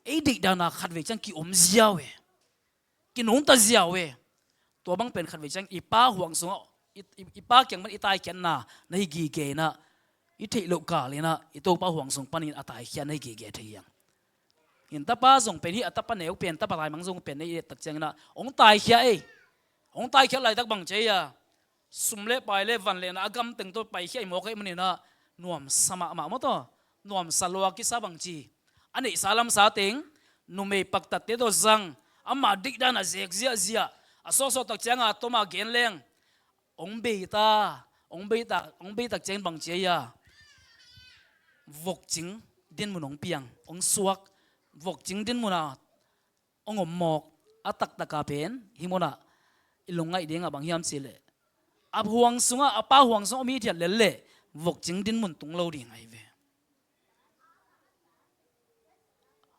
ei deihdan a khatvei ciang ki-om ziau e, kinungta ziau e. Tua bang pen khatvei ciang i pa huang sungah, i, i, i pa kiang pan i taikhiatna na hi gige in ah, i theih loh kal in ah i Topa huang sung panin a taikhiat na hi gige thei hi hang. In tapa zong pen hih a tapa neu pen, tapa taimang zong pen na i et tak ciangin ah hong taikhia ei. Hong taikhiat laitak bang ci ei a, sum le pai le van le na a gam teng tawh paikhia i mawk ahih manin ah nuamsa mahmah maw taw. Nuamsa lua kisa bang ci, a neihsa lamsa teng, numei paktatte tawh zang, ama deihdan a zek ziahziah, a sawhsawh tak cianga toma gen leng, hong bei ta, hong bei ta, hong bei tak ciangin bang ci ei a, vokcing dinmun hong piang, hong suak. Vokcing dinmun a hong om mawk. A taktaka pen hih munah i lungngaih dingah bang hiam cih leh, a huang sungah, a pa huang sungah om hithiat lel leh vokcing dinmun tung lo ding ahi ve.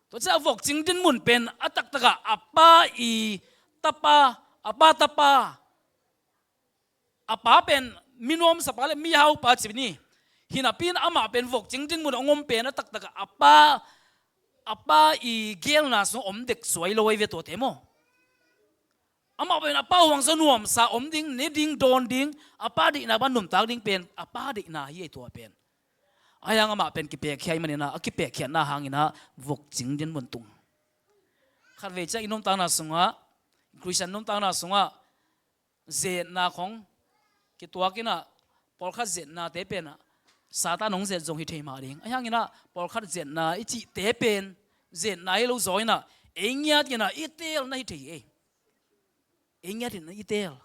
Tua ciah a vokcing dinmun pen a taktakah a pa i tapa, a pa tapa. A pa pen mi nuamsa pa le mi hau pa ci ni. Hi napi in amah pen vokcing dinmun a hong om pen a taktak a, a pa, a pa i geelna sung om dek suai lo ahi ve tuate maw. Amah pen a pa huang sung nuamsa om ding, ne ding, dawn ding, a pa deihna bang nuntak ding pen a pa deihna hi ei tua pen. Ahi hang amah pen kipekkhia ahih manin ah, a kipekkhia na hangin ah vokcing dinmun tung. Khatvei ciang i nuntakna sungah, Khristian nuntakna sungah, zetna khong kituak in ah, pawlkhat zetnate pen ah Satan hong zet zong hi thei mah ding. Ahi hangin ah pawlkhat zetna i cihte pen zetna hi lo zaw in ah, ei ngiat in ah i teel na hi thei ei. Ei ngiat in ah i teel.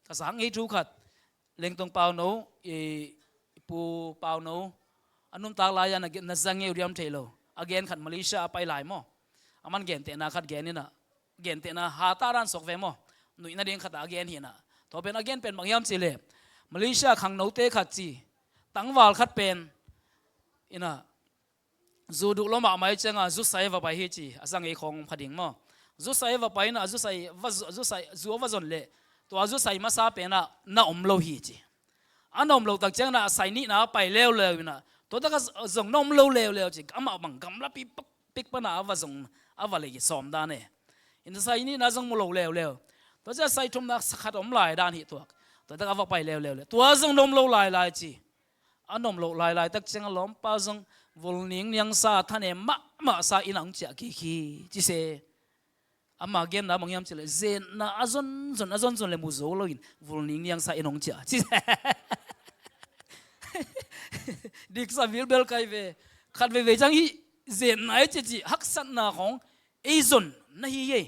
Ka zak ngei thu khat, Lengtong Pauno, i, i Pu Pauno, a nuntak lai-a na, na za ngei uh diam thei lo. A gen khat Malaysia a pai lai maw. A man gentehna khat gen in ah, gentehna hata dan suak ve maw. Nuih nading khat a gen hi in ah. Tua pen a gen pen bang hiam cih leh, Malaysia khangnote khat ci, tangval khat pen in ah, zu duh lua mahmah ahih ciangin zu sai a va pai hi ci, a za ngei khawng pha ding maw. Zu sai a va pai in ah, zu sai va zu, zu sai, zu a va zon leh, tua zu sai masa pen ah na om lo hi ci. A na om lo tak ciangin ah, a sai nihna a pai leuleu in ah, tua tak a zong na om lo leuleu ci, amah bang gamlapi pak pik pan ah a va zong, a va lei sawm dan e. In ah sai nihna zong mu lo leuleu. Tua ciang sai thumna sa khat om lai dan hi tuak. Tua tak a va pai leuleu le, tua zong na om lo lailai ci. A na om loh lailai tak ciang a lawmpa zong vulning niangsa thanem mahmah sa in ah hong ciah kik hi ci se. Ama genna bang hiam cih leh, zetna a zonzon, a zonzon le mu zo loin vulning niangsa in ah hong ciah ci se. Diksa vilbel kai ve. Khat veivei ciang hih zetna i cih cih haksatna khong ei zon na hi ei.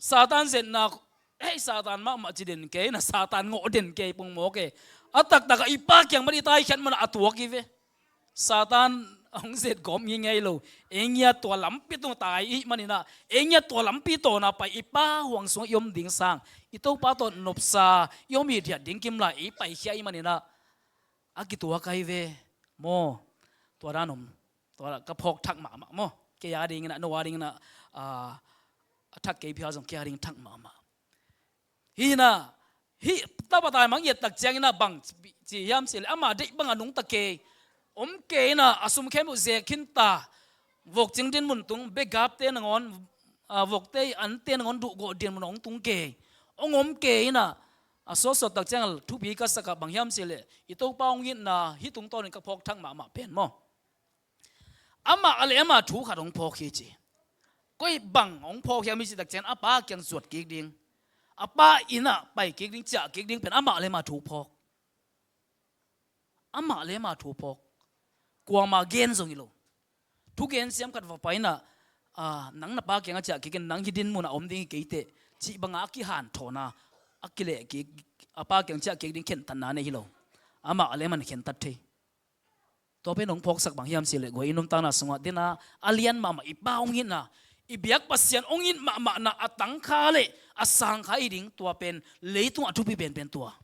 Satan zetna, hei, Satan mahmah ci den kei, na Satan ngawh den kei pong mawk e. A taktak a i Pa kiang mah i taikhiat man a tuak hi ve. Satan hong zet gawp ngeingei lo. Ei ngiat tua lampi tung tai i hih manin ah, ei ngiat tua lampi tawna pai i Pa huang sungah i om ding sang, i Topa tawh nopsa i om hithiat ding kim lai i paikhia i hih manin ah, a kituak ahi ve maw. Tua dan om. Tua ka phawk thak mahmah maw. Kei a dingin ah, no a dingin ah, ah, a thak kei phial zong kei a ding thak mahmah. Hi in ah, hih tapa taimang i et tak ciangin ah bang ci hiam cih leh, ama deih bang a nungta kei, om kei in ah, a sum khempeuh ze khin ta, vokcing dinmun tung, begapte nangawn, ah, vokte ante nangawn duhgawh dinmun hong tung kei, hong om kei in ah, a suaksuak tak ciang a thupi ka sak ah bang hiam cih leh, i Topa hong itna hih tungtawnin ka phawk thak mahmah pen maw. Amah a le amah thu khat hong phawk hi ci. Koi bang hong phawk hiam i cih tak ciang a Pa kiang zuat kik ding, a Pa inn ah pai kik ding, ciah kik ding pen amah le amah thu phawk. Amah le amah thu phawk. Kuamah gen zong hi lo. Thugen siam khat va pai in ah, ah, nang na Pa kiangah ciah kik in, nang hih dinmun ah om ding hi kei teh, cih bangah a kihanthawn a, a kileh kik, a Pa kiang ciah kik ding khentatna nei hi lo. Amah a le amah khentat thei. Tua pen hong phawksak bang hiam cih leh, guai, i nuntakna sungah den a, a lian mahmah i Pa hong itna, i biak Pasian hong it mahmahna a tangkha le a sangkha i ding, tua pen leitung a thupi penpen tua.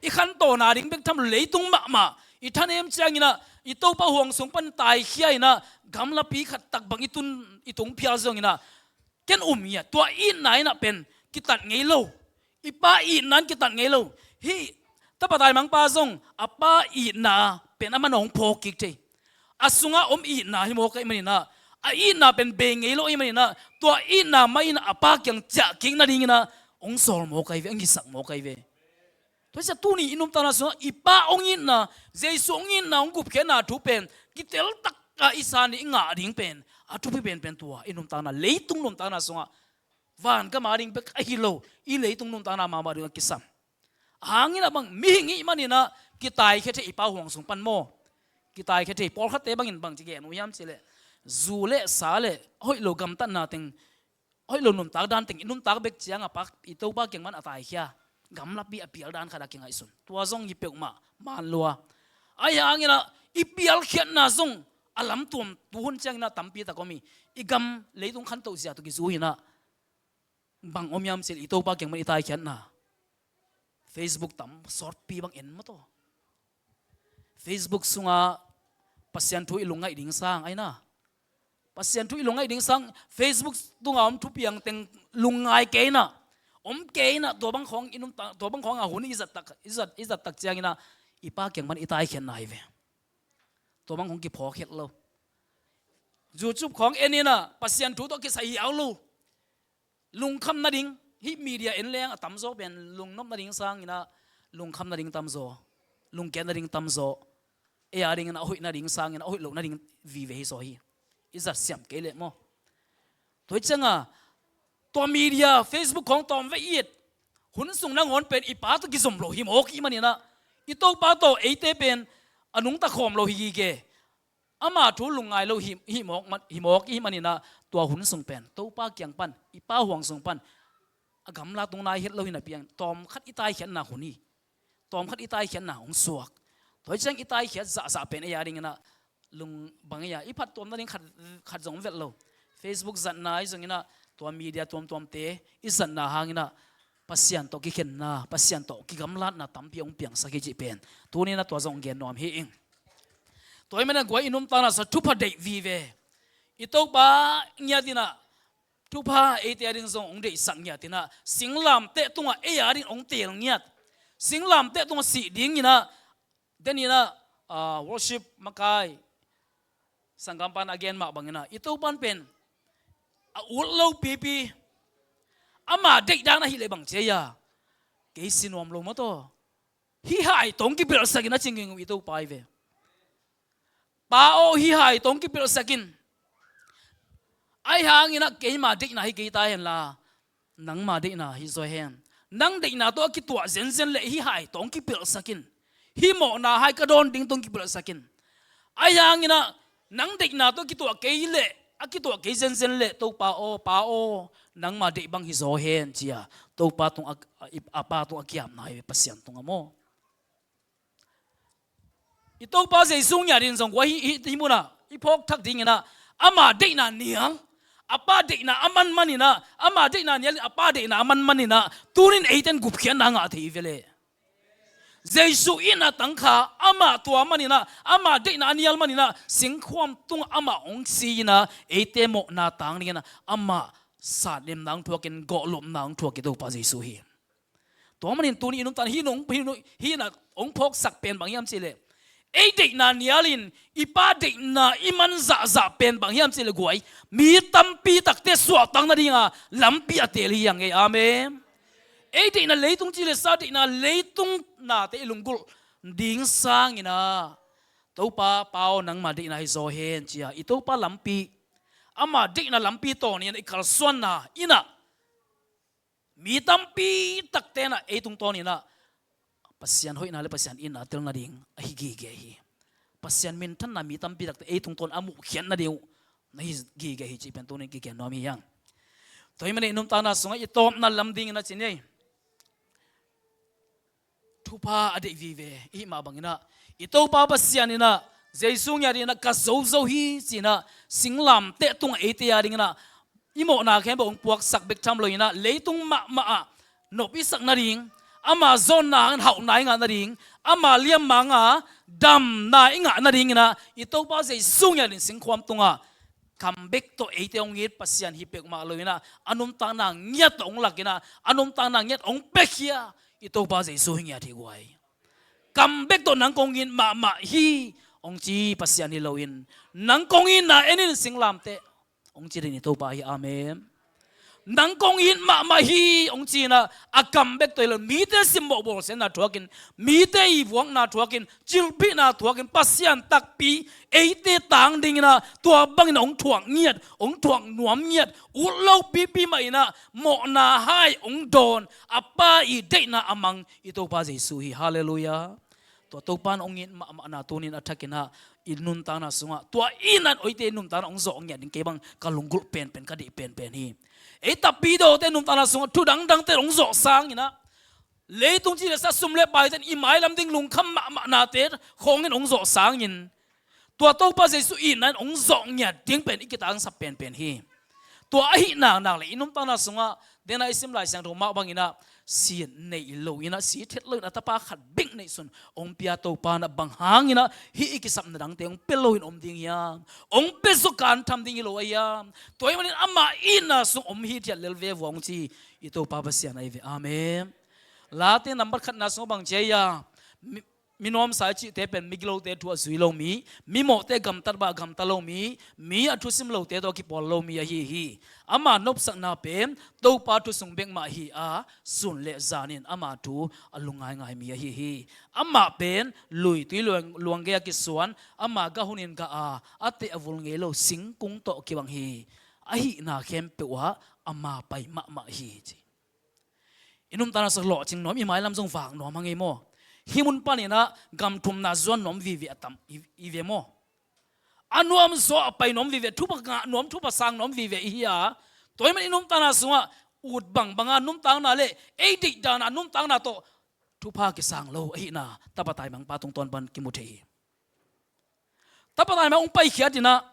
I khantohna ding bek tham lo, leitung mahmah i thanem ciangin ah, i Topa huang sung pan taikhia in ah, gamlapi khat tak bang i tun, i tung phial zongin ah, ken um hi a, tua itna in ah pen kitat ngei lo. I Pa itna in kitat ngei lo. Hih tapa taimang pa zong a Pa itna pen aman hong phawk kik thei. A sungah om itna hi mawk ahih manin ah, a itna pen bei ngei lo ahih manin ah, tua itna mah in a Pa kiang ciah kik nadingin ah hong sawl mawk ahi ve, hong hisak mawk ahi ve. Tua hi ciang tuni i nuntakna sungah i Pa hong itna, Jesu hong itna, hong gupkhiatna thu pen kitel tak a i san i ngah ding pen, a thupi penpen tua i nuntakna, leitung nuntakna sungah, van gam a ding bek ahi lo, i leitung nuntakna mahmah ding a kisam. A hangin ah bang, mihing i hih manin ah kitaikhia thei, i Pa huang sung pan maw. Kitaikhia thei, pawlkhatte bangin bang ci gen uh hiam cih leh, zu le sa le hoih lo gamtatna teng, hoih lo nuntak dan teng i nuntak bek ciang a Pa, i Topa kiang man a taikhia, gamlapi a pial dan khat a kingaihsun. Tua zong hi peuhmah, man lua. Ahi hangin ah i pialkhiatna zong a lamtuam, tuhun ciangin ah tampi tak om hi. I gam leitung khantoh zia tawh kizui in ah, bang om hiam cih leh, i Topa kiang man i taikhiatna, Facebook tam sawtpi bang en maw taw. Facebook sungah Pasian thu i lungngaih ding sang, ai na. Pasian thu i lungngaih ding sang Facebook tunga om thupiang teng lungngai kei inah, om kei inah, tua bang khawng i nuntak, tua bang khawng a hun i zat tak, i zat, i zat tak ciang inah i Pa kiang pan i taikhiatna hi ve. Tua bang khawng kiphawk het lo. YouTube khawng en inah Pasian thu tawh kisai hiau lo. Lungkham nading, hih media en leng a tamzaw pen lungnop nading sang inah lungkham nading tamzaw, lungkiat nading tamzaw. Ei a ding inah a hoih nading sang inah a hoih loh nading vive hi zaw hi. I zat siam kei leh maw. Tua hi cianga tua media, Facebook khawng tawm vei it. Hun sung nangawn pen i Pa tawh kizom lo hi mawk i hih man inah, i Topa tawh eite pen a nungta khawm lo hi gige. Ama thu lungngai lo hi, hi mawk man, hi mawk i hih man inah, tua hun sung pen Topa kiang pan, i Pa huang sung pan a gamla tung nai het lo hi napi-in tawmkhat i taikhiatna hun hi. Tawmkhat i taikhiatna hong suak. Tua hi ciang i taikhiat zahzah pen ei a ding inah lung bang ei a, i phattuam nading khat, khat zong om vet lo. Facebook zatna ahi zong inah, tua media tuamtuamte i zatna hang inah Pasian tawh kikhenna, Pasian tawh kigamlatna tampi hong piangsak hi cih pen tuni inah tua zong gen nuam hi ing. Tua hi man inah guai, i nuntakna sung thupha deih vive, i Topa ngiat inah thupha eite a ding zong hong deihsak ngiat inah, singlamteh tungah ei a ding hong teel ngiat, singlamteh tungah sih ding inah, den inah, ah, worship makai sanggam pan a gen mah bang inah, i Topa in pen a ut lo pipi, ama deihdan ahih leh bang ci a, kei si nuam lo maw taw. Hih hai tawh hong kipelhsak inah ci nginging i Topa hi ve. Pa aw, hih hai tawh hong kipelhsak in. Ahi hang inah keima deihna hi kei ta hen la, nangma deihna hi zaw hen. Nang deihna tawh a kituah zenzen leh hih hai tawh hong kipelhsak in. Hih mawhna hai ka dawn ding tawh hong kipelhsak in. Ahi hang inah nang deihna tawh a kituah kei leh, a kituah kei zenzen leh, Topa aw, Pa aw, nangma deih bang hi zaw hen, ci a Topa tung a, a, a Pa tung a kiamna hi ve, Pasian tung a maw. I Topa Jesu ngiat in zong guai, hih, hih, hih munah i phawk thak ding inah, ama deihna nial, a Pa deihna a man man inah, ama deihna nial in a Pa deihna a man man inah, tunin eite in gupkhiatna ngah thei hi ve leh. Jesu in a tangkha, amah tua man inah, ama deihna a nial man inah singkhuam tungah amah hong si inah, eite mawhna tang ding inah amah satnemna hong thuakin, gawhlopna hong thuak i Topa Jesu hi. Tua manin tuni i nuntakna hih nung, hih nung, hih na hong phawksak pen bang hiam cih leh, ei deihna nialin i Pa deihna i man zahzah pen bang hiam cih leh guai, mi tampi takte suahtak nadinga lampi a teel hi hang ei. Amen. Ei deihna leitung cih leh sa deihna leitung nate i lunggulh ding sang inah, Topa, Pa aw, nangma deihna hi zaw hen, ci a i Topa lampi, ama deihna lampi tawn inah i kalsuanna inah, mi tampi takte inah ei tungtawn inah Pasian hoihna le Pasian itna tel nading ahi gige hi. Pasian minthanna mi tampi takte ei tungtawn a muhkhiat nading uh na hi gige hi cih pen tunin kigen nuam hi hang. Tua hi man inah i nuntakna sungah i tawpna lam ding inah ci ni ei. Thupha a deih vive i hih mah bang inah, i Topa Pasian inah Jesu ngiat inah ka zozo hi ci inah singlamteh tungah eite a ding inah i mawhna khempeuh hong puaksak bek tham lo inah, leitung mahmah ah nop i sak nading, ama zawnna hangin hauhna i ngah nading, ama liammang a damna i ngah nading inah i Topa Jesu ngiat in singkhuam tungah kam bek tawh eite hong it Pasian hi peuhmah lo inah, a nuntakna ngiat tawh hong lak inah, a nuntakna ngiat hong piakhia i Topa Jesu hi ngiat hi guai. Kam bek tawh nang kong it mahmah hi hong ci Pasian hi loin, nang kong itna en in singlamteh hong ci den i Topa hi. Amen. Nang kong it mahmah hi hong ci inah, a kam bek tawh hi lo, mite simmawh bawlsiatna thuakin, mite i vuakna thuakin, cilphihna thuakin, Pasian takpi eite tang ding inah tua bang inah hong thuak ngiat, hong thuak nuam ngiat, ut lo pipi mah inah mawhna hai hong dawn, a Pa i deihna a mang i Topa Jesu hi. Halleluiah. Tua Topa in hong it mahmahna tunin a thak inah i nuntakna sungah, tua itna in eite i nuntakna hong zawh ngiat ding kei bang ka lunggulh penpen, ka deih penpen hi. Ei Tapidawte nuntakna sungah thu dangdangte hong zawh sang inah, leitung cih leh sa, sum le paite in i mailam ding lungkham mahmahnate khawng in hong zawh sangin, tua Topa Jesu itna in hong zawh ngiat ding pen i kitangsap penpen hi. Tua ahih naknak le i nuntakna sungah, dena i sim Lai Siangtho mah banginah, si neih loinah, si thet loinah, a tapa khat bek neihsun hong pia Topa inah, bang hanginah hih i kisapna dangte hong pia loin om ding hiam? Hong pia zawkan tham ding hi lo a hiam? Tua ahih manin ama itna sung om hithiat lel ve vua hong ci i Topa Pasian ahi ve. Amen. Late nambat khatna sungah bang ci a, mi, mi nuamsa i cihte pen migilote thu a zui lo mi, mimawhte gamtat bah a gamta lo mi, mi a thusim lote tawh a kipawl lo mi ahi hi. Ama nopsakna pen Topa thu sung bek mah hi a, sun le zanin ama thu a lungngaingai mi ahi hi. Amah pen luitui luang, luang gei a kisuan, ama gah hunin gah a, a teh a vul ngei lo singkung tawh kibang hi. Ahihna khempeuh ah ama pai mahmah hi, ci. I nuntakna sungah lawhcing nuam, i mailam zong vak nuam hang ei maw? Hih mun paninah gam thumna zuan nuam vive a tam i, i ve maw? A nuam zaw a pai nuam vive, thupha ngah nuam, thupha sang nuam vive i hi a, tua ahih man i nuntakna sungah ut bangbanga nuntakna le ei deih dana nuntakna tawh thupha kisang lo ahihna tapa taimangpa tungtawn pan kimu thei hi. Tapa taimang hong paikhiat inah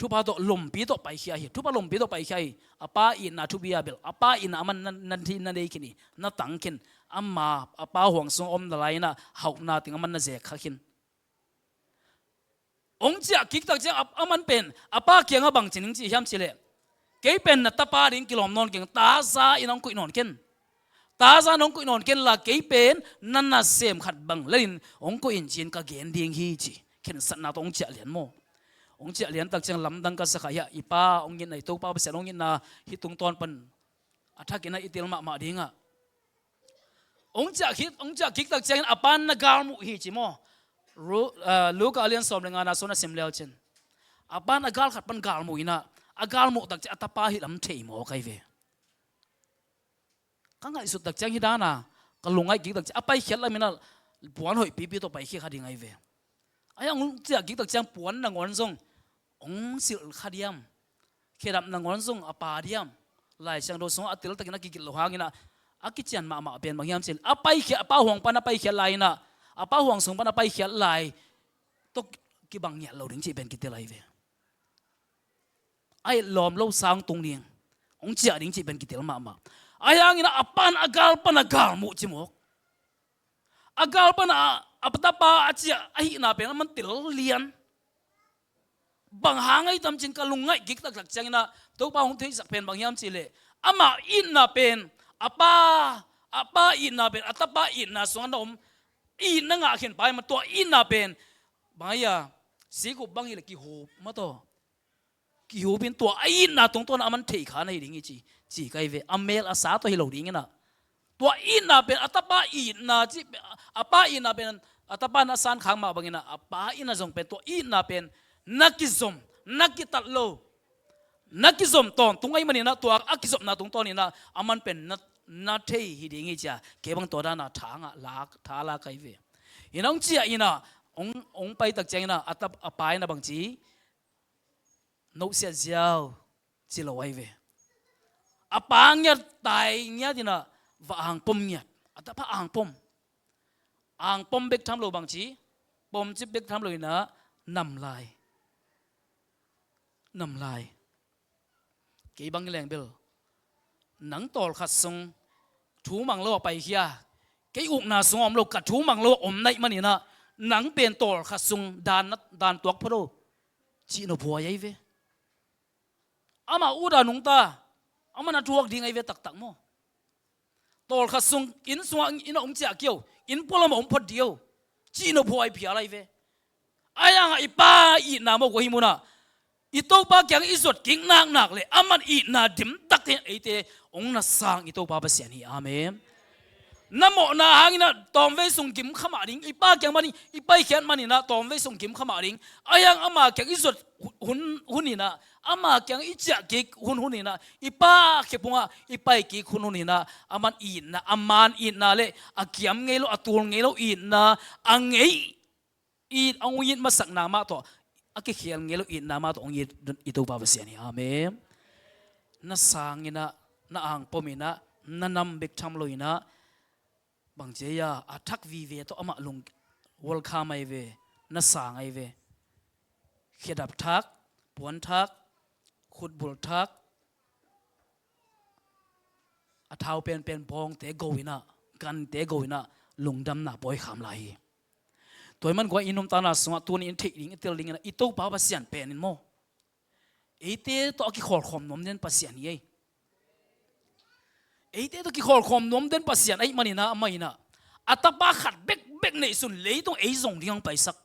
thupha tawh lompi tawh paikhia hi. Thupha lompi tawh paikhia hi. A pa itna thupi a bel, a pa itna a man na, na, na nei khin hi, na tang khin. Ama a pa huang sung a om na lai inah hauhna ting a man na zek kha khin. Hong ciah kik tak ciang a, a man pen a pa kiangah bang ci ning ci hiam cileh, kei pen na tapa ding kilawm nawn keng, taza in hong koih nawn ken. Taza in hong koih nawn ken la, kei pen na nasem khat bang lenin hong koih in, ci-in ka gen ding hi, ci. Khensatna tawh hong ciah lian maw? Hong ciah lian tak ciang lamdang ka sa kha hi a, i pa hong itna, i Topa Pasian hong itna hih tungtawn pan a thakinah i tel mahmah dingah, hong ciah kik, hong ciah kik tak ciangin a pa in na galmuh hi, ci maw? Ru-, ah, Luka a lian sawm le ngana sung na sim leu cin, a pa in a gal khat pan galmuh inah, a galmuh tak ciang a tapa hi lam thei maw kai ve. Ka ngaihsut tak ciang hi dana, ka lungngaih kik tak ciang a paikhiat laminah puan hoih pipi tawh paikhia kha ding ahi ve. A hiang hong ciah kik tak ciang puan nangawn zong hong silh kha diam? Khedap nangawn zong a pa diam? Lai Siangtho sungah a teltakin a kigelh loh hanginah a kician mahmah pen bang hiam cih leh, a paikhiat, a pa huang pan a paikhiat lai inah, a pa huang sung pan a paikhiat lai tawh kibang ngiat lo ding cih pen kitel ahi ve. A et lawm lo sang tung ding, hong ciah ding cih pen kitel mahmah. A hiangin a pan a gal pan a galmuh ci mawk. A gal pan a, a tapa a ciah ahihna pen a man tel lian. Bang hang ahi tam cin ka lungngaih kik taktak cianginah Topa hong theisak pen bang hiam cih leh, amah itna pen a pa, a pa itna pen a tapa itna sungah na om, itna ngah khin pa hi mah, tua itna pen bang ahi a, sikup bang hi leh kihup mah tawh. Kihupin tua a itna tungtawn a man theih kha na hi ding hi ci, ci ka hi ve. A mel a sa tawh hi lo dinginah, tua itna pen a tapa itna ci, a pa itna pen a tapa na san khak mah banginah, a pa itna zong pen tua itna pen na kizom, na kitat lo, na kizom tawntung ahih maninah, tua a kizopna tungtawninah a man pen na, na thei hi ding hi cia, kei bang tua dana tha ngah lak, tha lak ka hi ve. Inah hong ciah inah, hong, hong pai tak cianginah a tap, a pa inah bang ci, nohsiat ziau ci lo ahi ve. A pa ngiat, tai ngiat inah va angpom ngiat. A tapa angpom. Angpom bek tham lo bang ci, pomcip bek tham lo inah nam lai. Nam lai. Kei bang hi leng bel, nang tawlkhat sung thu mang lo a paikhia, kei ukna sung a om lo, ka thu mang lo a om na hih maninah, nang pen tawlkhat sung dan, dan tuak phot o, cih nophuai ahi ve. Amah ut a nungta, amah na thuak ding ahi ve taktak maw? Tawlkhat sung, inn sungah inn a om ciah kio, inn pualam a om phot dio, cih nophuai phial ahi ve. Ahi hangah i pa itna mawk uh ahi munah, i Topa kiang i zuat kik naknak le a man itna dimtak hi, eite hong na sang i Topa Pasian hi. Amen. Na mawhna hanginah tawmvei sung gim kha mah ding, i pa kiang manin, i paikhiat maninah tawmvei sung gim kha mah ding. Ahi hang ama kiang i zuat hun, hun inah, ama kiang i ciah kik hun, hun inah, i pa khe pungah i pai kik hun, hun inah, a man itna, a man itna le a kiam ngei lo, a tul ngei lo itna a ngei, it, a hong it masakna mah tawh, a kikhial ngei lo itna mah tawh hong it i Topa Pasian hi. Amen. Na sanginah, na angpom inah, na nam bek tham lo inah, bang ci a, a thak vive tawh amah lung welcome ahi ve, na sang ahi ve. Khedap thak, puan thak, khutbul thak, a thau penpen bawngte go inah, gante go inah lungdamna pawikham lai hi. Tua ahih man guai, i nuntakna sungah tuni in theih ding, i tel ding inah i Topa Pasian pen in maw, eite tawh a kikhawlkhawm nuam den Pasian hi ei. Eite tawh kikhawlkhawm nuam den Pasian ahih man inah, amah inah a tapa khat bekbek neihsun leitung ei zong ding hong paisak,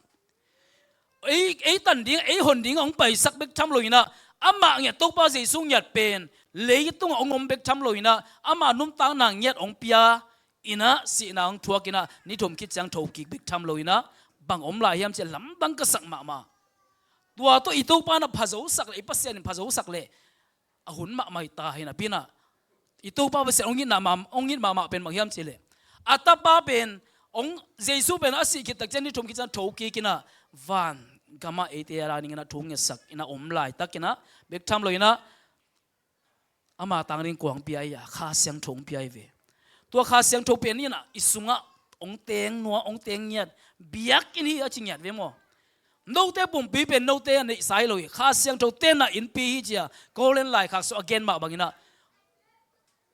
ei, ei tan ding, ei hon ding hong paisak bek tham lo inah, amah ngiat, Topa Jesu ngiat pen leitungah hong om bek tham lo inah, ama nuntakna ngiat hong pia inah, sihna hong thuak inah, ni thum khit ciang thokik bek tham lo inah, bang om lai hiam cih lamdang ka sak mahmah. Tua tawh i Topa in a phazosak leh, i Pasian in phazosak leh a hun mahmah hi ta hi napi inah, i Topa Pasian hong itna mah, hong it mahmah pen bang hiam cih leh, a tapa pen, hong, Jesu pen a sih khit tak ciang, ni thum khit ciang thokik inah, van gamah eite a ding inah thu ngetsak inah om laitak inah bek tham lo inah, ama tang ding kua hong pia hiam? Kha Siangtho hong pia hi ve. Tua Kha Siangtho pen inah i sungah hong teng nuam, hong teng ngiat, biakinn hi a ci ngiat ve maw. Note pumpi pen note a neihsa hi lo hi. Kha Siangtho tenna innpi hi ci-a Korin laikhak sungah a gen mah bang inah,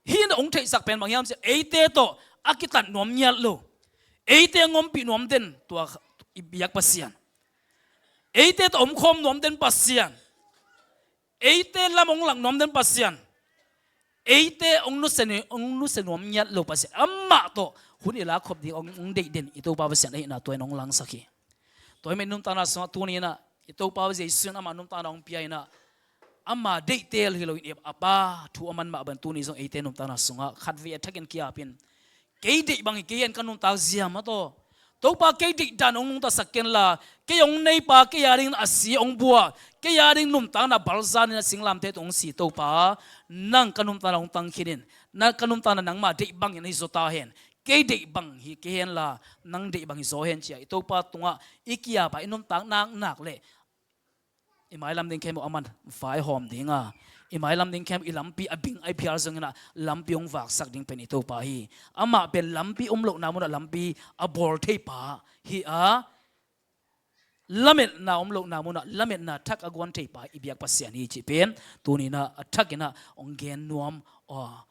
hih inah hong theihsak pen bang hiam cih leh, eite tawh a kitat nuam ngiat lo, eite hong ompih nuam den tua i biak Pasian, eite tawh omkhawm nuam den Pasian, eite lam hong lak nuam den Pasian, eite hong nusia, hong nusia nuam ngiat lo Pasian, amah tawh hun i lakkhop ding hong, hong deih den i Topa Pasian ahihna tua in hong langsak hi. Tua ahih man i nuntakna sungah tuni inah i Topa Jesu in ama nuntakna hong pia inah, ama deihtel hi lo in, a Pa thu a man mah bang tuni zong eite nuntakna sungah khatvei a thakin ki-ap in, kei deih bang hi kei hen ka nuntak zia mah tawh. Topa, kei deih dan hong nungtasak ken la, kei hong neipa, kei a dingin a si hong buak, kei a ding nuntakna balzan inah singlamteh tung hong si Topa, nang ka nuntakna hong tang khin in, na ka nuntakna nangma deih bangin hi zaw ta hen. Kei deih bang hi kei hen la, nang deih bang hi zaw hen ci-a i Topa tungah i ki-ap a, i nuntak naknak leh i mailam ding khempeuh aman vaihawm ding a, i mailam ding khempeuh i lampi a bing a i phial zong inah lampi hong vaksak ding pen i Topa hi. Amah pen lampi um lohna munah lampi a bawl thei pa hi a, lametna um lohna munah lametna thak a guan thei pa i biak Pasian hi cih pen tuni inah a thak inah hong gen nuam, aw,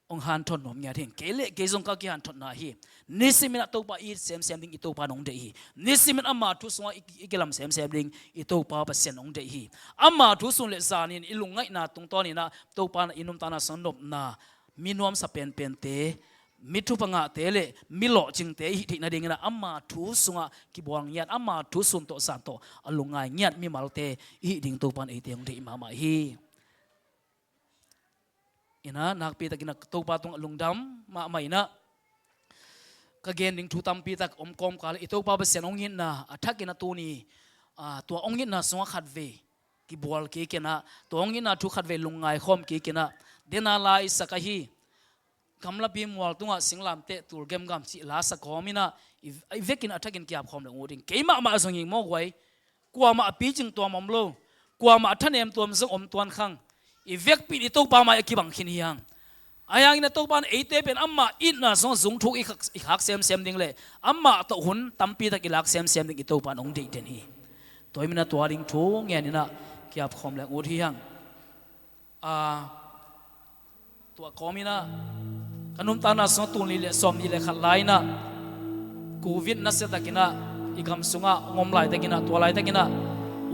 hong hanthot nuam ngiat hi. Kei leh kei zong ka kihanthotna hi. Nisim inah Topa i it semsem ding i Topa in hong deih hi. Nisim in ama thu sungah i, i kilam semsem ding i Topa Pasian hong deih hi. Ama thu sun leh zan in i lungngaihna tungtawn inah Topa in i nuntakna sungah nopna, mi nuamsa penpente, mi thupha ngahte leh mi lawhcingte i hih theih nading inah ama thu sungah kibual ngiat, ama thu sun tawh zan tawh a lungngai ngiat mimalte i hih ding Topa in eite hong deih mahmah hi. Inah nakpi takin a Topa tungah lungdam mahmah inah, ka gen ding thu tampi tak om kawmkal, i Topa Pasian hong itna a thak inah tuni, a, tua hong itna sungah khatvei kibual kik inah, tua hong itna thu khatvei lungngai khawm kik inah, dena la i sak ahi, gamlapi mual tungah singlamteh tul gemgam cih la sa kawm inah, i, i vekin a thakin ki-ap khawm leng ut ing. Kei mahmah zong hi maw guai, kuamah a picing tuam om lo, kuamah a thanem tuam zong om tuan khang. I vekpi in i Topa mai a kibang khin hi hang. Ahi hangin a Topa in eite pen amah itna sungah zungthuk i khak, i khak semsem ding leh amah tawh hun tampi tak i lak semsem ding i Topa in hong deih den hi. Tua ahih man inah tua ding thu ngen inah ki-ap khawm leng ut hi hang. A, tua kawm inah ka nuntakna sungah tul nih leh sawmnih leh khat lai inah Covid nasia tak inah i gam sungah hong om laitak inah, tua laitak inah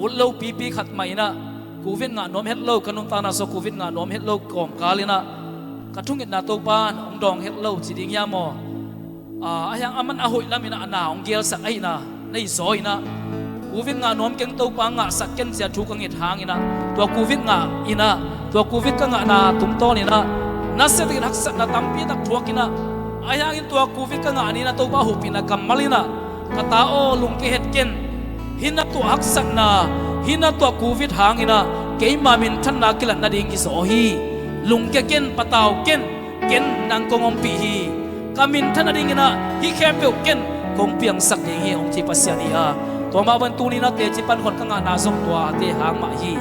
ut lo pipi khat mah inah Covid ngah nuam het lo, ka nuntakna sungah Covid ngah nuam het lo kawmkal inah ka thungetna Topa in hong dawng het lo ci ding hiam maw? A, ahi hang aman a hoih lam inah a na hong gelsak ahihna na hi zaw inah, Covid ngah nuam keng, Topa ngahsak ken ci-a thu ka nget hang inah, tua Covid ngah inah, tua Covid ka ngahna tungtawn inah nasia takin haksatna tampi tak thuak inah, ahi hangin tua Covid ka ngah ni inah Topa hopihna kammal inah, ka ta aw, lungke het ken. Hih na tuah haksatna, hih na tuah Covid hang inah keima minthanna kilat nading kizaw hi. Lungke ken, patau ken, ken nang kong ompih hi. Ka minthan nading inah hih khempeuh ken kong piangsak ding hi, hong ci Pasian hi a. Tua mah bangin tuni inah teci pankhawng ka ngahna zong tuate hang mah hi.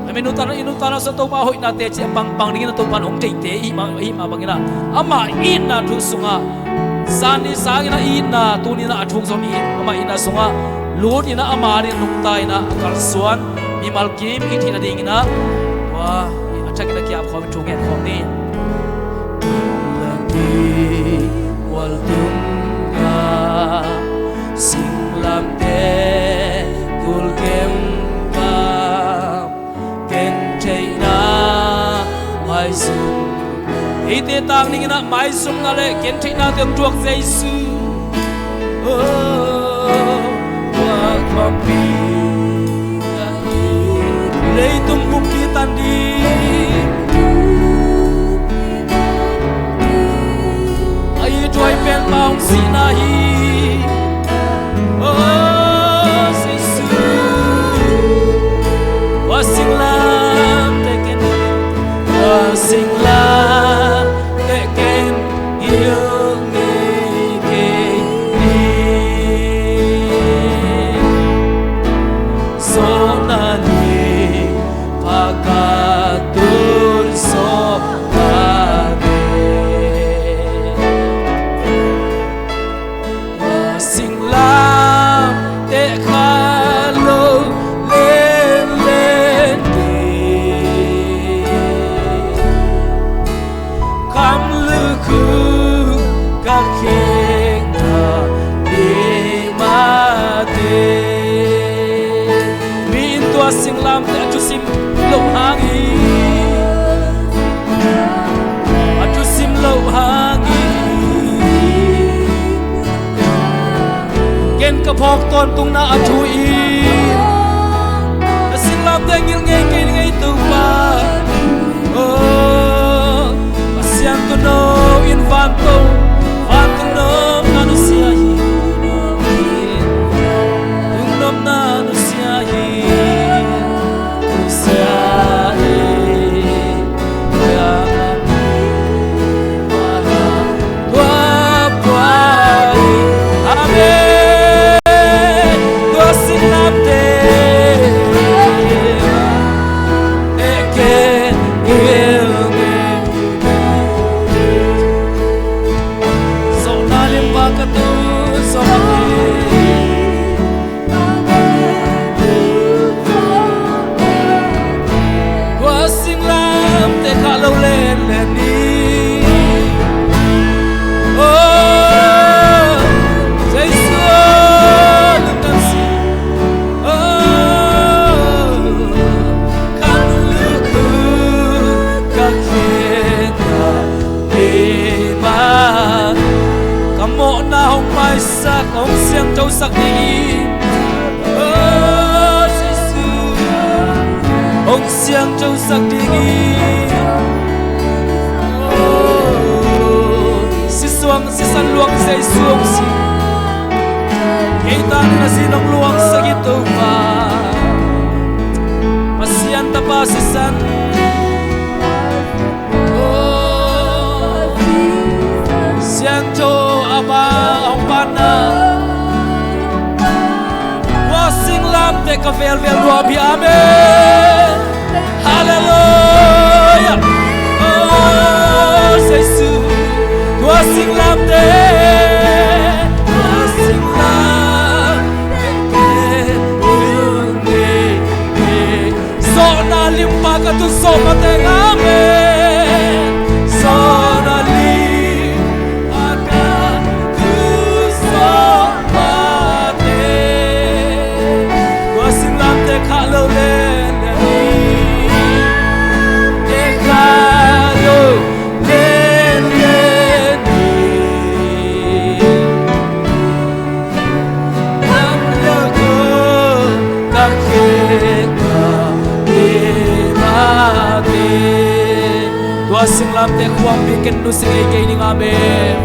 Amen. Nuntakna, i nuntakna sungah Topa hoihna teci a pangpang ding inah Topa in hong deihte i hih mah, i hih mah bang inah ama itna thu sungah zan ni sang inah i itna tuni inah a thuk zom i ama itna sungah lut inah ama ding nungta inah a kalsuan mimal kim i hih nading inah, tua a thak inah ki-ap khawm in thu ngen khawm ni. Maizum. Eite tang dingin ah maizumna le gentheihnate hong thuak Jesu. Oh, tua khuampi leitung buppi tan ding a ithuai penpa hong sihna hi. Oh, Jesu, tua singlamteh ken, tua singlamteh ken gil ngei kei ni. Sawlna lim pha ka tun sawlna te. Singlamteh kha lo lenlen ding. Kam lukhu ka khekna ni mah te. Mi in tua singlamteh a thusim loh hang hi. A thusim loh hang hi. Ken ka phawk tawntungna a thu in na singlamteh gil ngei kei ning ei Topa. Oh, Pasian tuuno in vantung, vantung nopna nusia hi. Vantung nopna nusia hi. Nusia hi. Tua pua hi. Amen. Tua singlamteh. Eke ilnge. Sawlna lim pha ka tun sawlna te. Tua singlamteh kha lo lenlen ni. Oh, Jesu, lungdam si. Oh, kan lukhu ka khekna ni mah. Ka mawhna hong maisak, hong siangthosak ding hi. Oh, Jesu, hong siangthosak ding hi. Oh, sisuang sisan luang Jesu hong si. Kei tangin a sin hong luangsak hi Topa. Pasian tapa sisan. Oh, siangtho a ba hong panna. Tua singlamteh ka velvel luahpi. Amen. Halleluiah. Oh, Jesu. Tua singlamteh. Tua singlamteh. Sawlna lim pha ka tun sawlna te. Amen. Sawlna lim pha ka tun sawlna te. Tua singlamteh kha lo lenlen ni. Te kha lo lenlen ni. Nam lo ko ka khekna ni mah te. Tua singlamteh khuampi ken nusia ngei kei ning. Amen.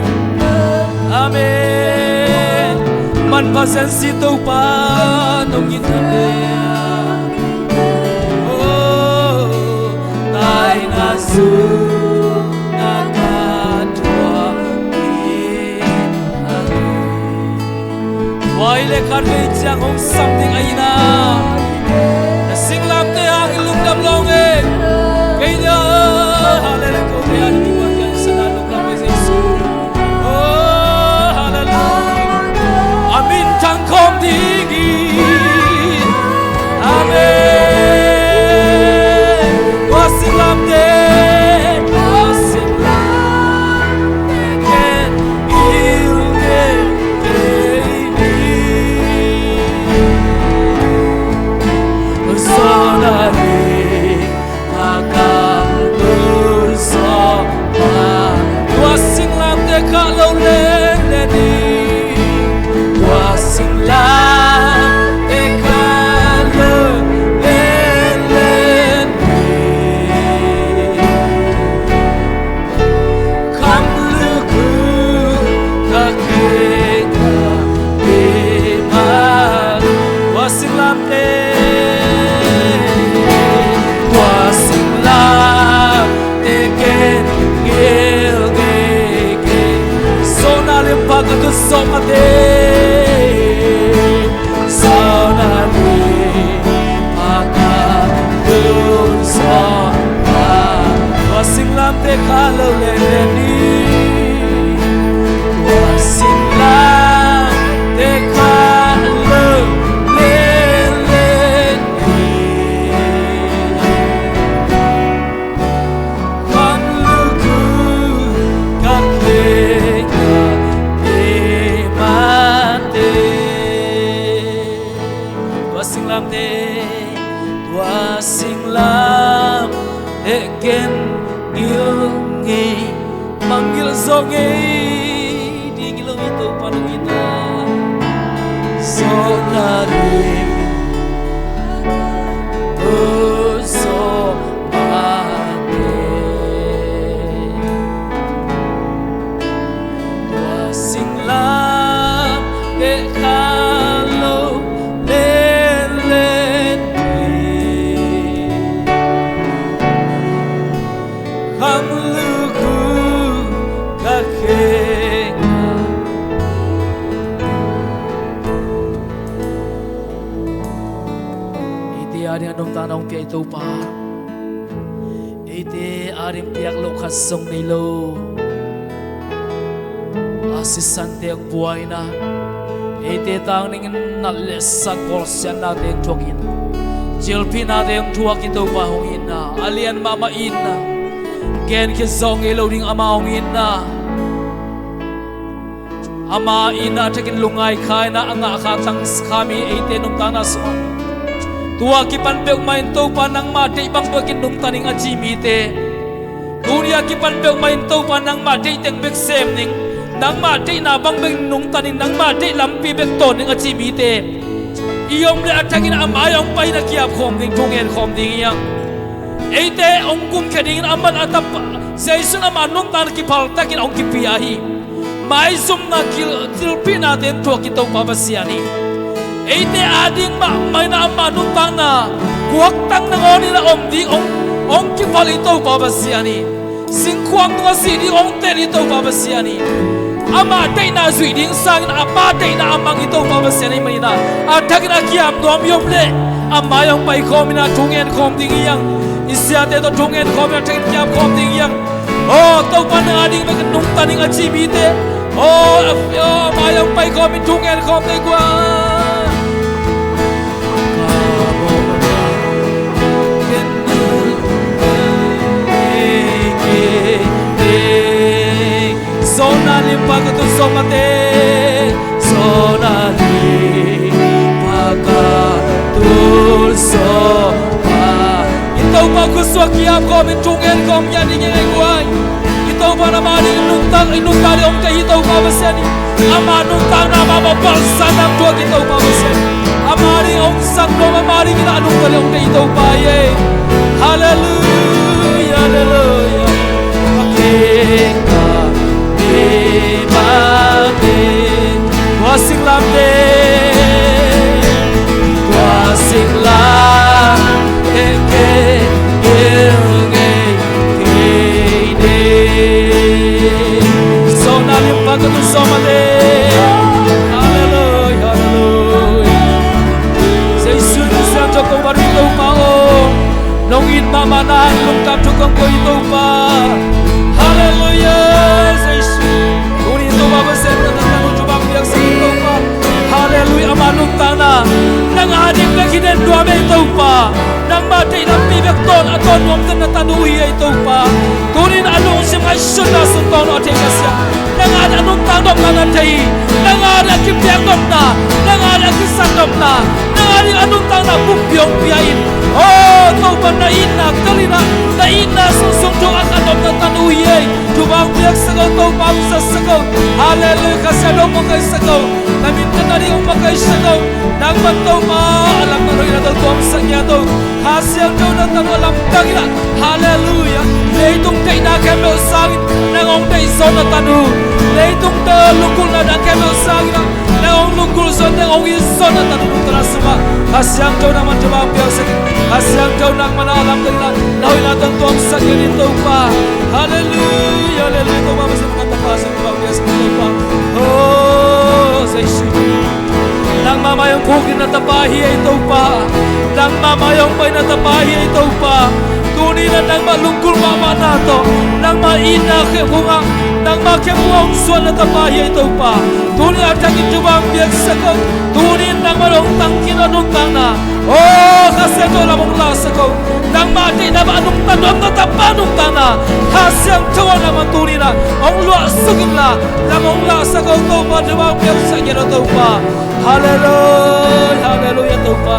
Amen. Manpha Zen si Topa nong in ane. Oh, taina sung na ka thuak in ane. Vai le khat vei ciang hong sam ding ahi na. Na singlamteh hangin lungdam lo ing e. Kei nia, hallelujah, ko nia, ni tua kian sana lungdam e Jesu. Oh, hallelujah. A min thang khawm ding hi. Amen. Tua singlamteh, tua singlamteh ken ilnge kei ni. Kha lo lele ni, tua singlamteh kha lo lele ni. Kham lukhu ka khek a keimate. Tua singlamteh, tua singlamteh ken gil ngei, mangngilh zawh ngei ding hi lo hi Topa nong it na. Zawhna lim tu zawh mate. Tua singlamteh kha lo lele ni. Kham lukhu ka khek a. Eite ading a nuntakna hong pia i Topa, eite ading piak loh khat zong nei lo. A sisante hong buaina, eite tang dingin nat le sat bawlsiatnate hong thuak in, cilphihnate hong thuak i Topa hong itna, a lian mahmah itna, gen khit zawh ngei lo ding ama hong itna. Ama itna thakin lungngai khaina a ngah kha tangsa kha mi eite nuntakna sungah tua kipan peuhmah in Topa nangmah deih bang bekin nungta ning a ci mite, tuni a kipan peuhmah in Topa nangmah deih teng bek sem ning, nangmah deihna bang bekin nungta ning, nangmah deih lampi bek tawn ning a ci mite i om le a thakin a mai-ah hong pai in a kiap khawm ding, thu ngen khawm ding hi hang. Eite hong kumkhia dingin a man a tapa Jesu in ama nuntakna kiphal takin hong kipia hi. Maizumna, kil, cilphihnate in thuak i Topa Pasian hi. Eite ading mahmah in ama nuntakna kuaktang nangawn in a om ding hong, hong kiphal i Topa Pasian hi. Singkhuam tungah sih ding hong tel i Topa Pasian hi. Ama deihna zuih ding sangin a Pa deihna a mang i Topa Pasian ahih manin a, a thakin a kiap nuam i om leh a mai-ah hong pai khawm in a thu ngen khawm ding hi hang. I siate tawh thu ngen khawm in a thakin kiap khawm ding hi hang. Aw Topa, nang ading bekin nungta ning a ci mite, aw, a, aw, a mai-ah hong pai khawm in thu ngen khawm ding hi hang. Zawhna lim pha ka tut zawh mate. Zawhna lim pha ka tut zawh mate. I Topa khutsuak kiap khawm in thu ngen khawm hi a, ding hi ei guai. I Topa in ama ding nuntak, i nuntak ding hong deih hi Topa Pasian hi. Ama nuntakna mahmah palsatna thuak hi Topa Pasian hi. Ama ding hong zat nuam, ama ding in a nuntak ding hong deih hi Topa hi ei. Halleluia, halleluia. Ka kik a mi mate. Tua singlamteh, tua singlamteh ken gil ngei kei ding. Zawhna lim pha ka tut zawh mate. Halleluia, halleluia. Jesu in a siangtho kong va ding Topa aw. Nong it mahmah na hang lungtang thu kong koih Topa. Halleluia, Jesu. Tuni Topa Pasian na tanu thupha piaksak Topa. Halleluia, ama nuntakna nang ading bek hi den nuam ei Topa. Nangmah deih lampi bek tawn a tawn nuam den na tanu hi ei Topa. Tunin a lungsim ngaihsutna sung tawng a thei ka sia. Nang ading a nuntak nopna na thei hi. Nang ading a kipiak nopna, nang ading a kisan nopna, nang ading a nuntakna pumpi hong pia in. Aw Topa, na itna tel in a, na itna sungsung thu a khat nopna tanu hi ei. Thupha hong piaksak o Topa, hong zatsak o. Halleluia, Kha Siangtho hong makaihsak o. Na minthanna ding hong makaihsak o. Nangmah Topa a lamdang hoihna tawh tuamsak ngiat o. Kha Siangtho na tanu a lamdang in a. Halleluia. Leitung deihna khempeuh sangin nang hong deih zaw na tanu. Leitung te lunggulhna dang khempeuh sangin a nang hong lunggulh zaw, nang hong it zaw na tanu nuntakna sungah Kha Siangtho nangman thupha hong piaksak in. Kha Siangtho nangman a lamdang in a, na hoihna tawh tuamsak ngiat in Topa. Halleluia, halleluia. Topa Pasian, nang a tapa sung thupha hong piaksak in Topa. Oh Jesu. Nangmah mai hong khukdin na tapa hi ei Topa. Nangmah mai hong pai na tapa hi ei Topa. Tuni in a nangmah lunggulh mahmahna tawh, Nangmah itna khempeuh ah, nangmah khempeuh ah hong suan na tapa hi ei Topa. Tuni a thakin thupha hong piaksak ko. Tuni nangmah hong tangkhin a nuntakna, aw Kha Siangtho lam hong lahsak ko. Nangmah deihna bang a nungta nuam na tapa nuntakna Kha Siangtho ah nangmah tuni in ah hong luahsuk inla lam hong lahsak ko Topa, thupha hong piaksak ngiat o Topa. Halleluia, halleluia Topa.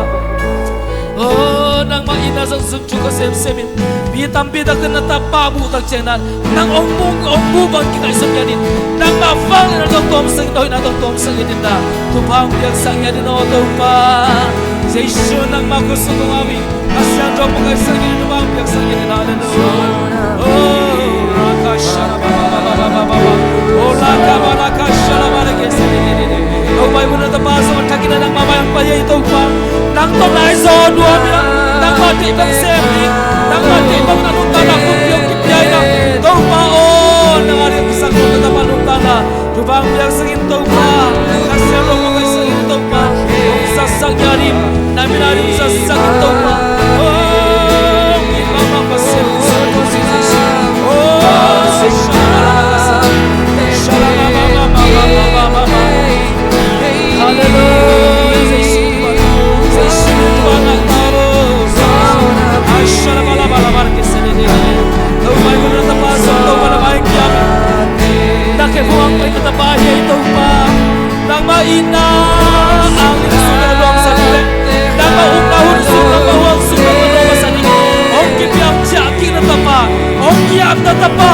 Aw nangmah itna zong zumtu ka semsem in mi tampi tak in na tapa buh tak ciangin ah nang hong buh, hong buh bang kikaihsuk ngiat in, nangmah vang in a tong tawmsak in, a hoihna tong tawmsak ngiat in ah thupha hong piaksak ngiat in aw Topa. Jesu nangmah khut sung kong au hi. Kha Siangtho hong makaihsak ngiat in, thupha hong piaksak ngiat in. Halleluia. Oh, rakashala ba ba ba ba ba ba ba. Oh, rakaba rakashala ba rakese de de de de. Topa i mun a tapa zong a thakin a nangmah mai hong pai ei Topa. Nang tawh nai zaw nuam in ah, nangmah deih bang sem ding, nangmah deih bang na nuntakna kumpi hong kipia in ah. Topa aw, nang a ding kisang nuam na tapa nuntakna thupha hong piaksak in Topa. Kha Siangtho hong makaihsak in Topa. Hong zatsak ngiat in, na min a ding hong zatsak in Topa. Oh, hong it mahmah Pasian. Oh, shala ba ba ba ba ba ba ba. Halleluia. Jesu, Jesu, Topa na taro. Ashala ba la ba la ba ke se de de. Topa i mun a tapa zong Topa na mai kiam. Na khe buang pai na tapa hi ei Topa. Nangmah itna hangin sung na luang sa ding leh, nangmah ukna hun sung, nangmah huang sung, nangmah luang sa ding hong kipiang ciah kik na tapa, hong kiam na tapa,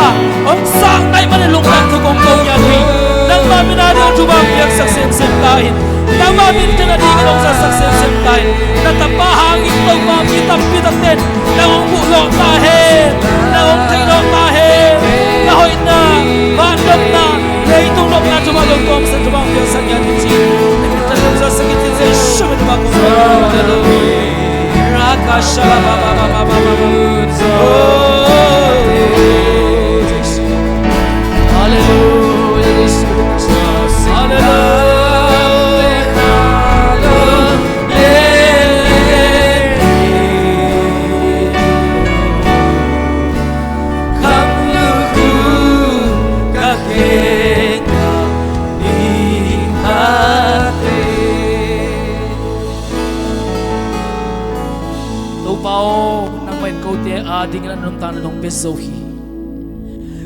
hong sang na hih manin lungdam thu kong ko ngiat uh hi. Nangmah min a ding thupha hong piaksak semsem ta in, nangmah minthan a dingin hong zatsak semsem ta in. Na tapa hangin Topa mi tampi takte in nang hong muh lawh ta hen, nang hong theih lawh ta hen. Na hoihna, van nopna, leitung nopna thupha lo kawm sa thupha hong piaksak ngiat hi ci. Na minthan hong zatsak hi ci Jesu min tawh kong ko. Halleluia. Rakashala ba ba ba ba ba ba. Oh, Jesu. Halleluia, Jesu. Halleluia. Topa aw, nangmah in kote adingin a nuntakna nong pia zo hi.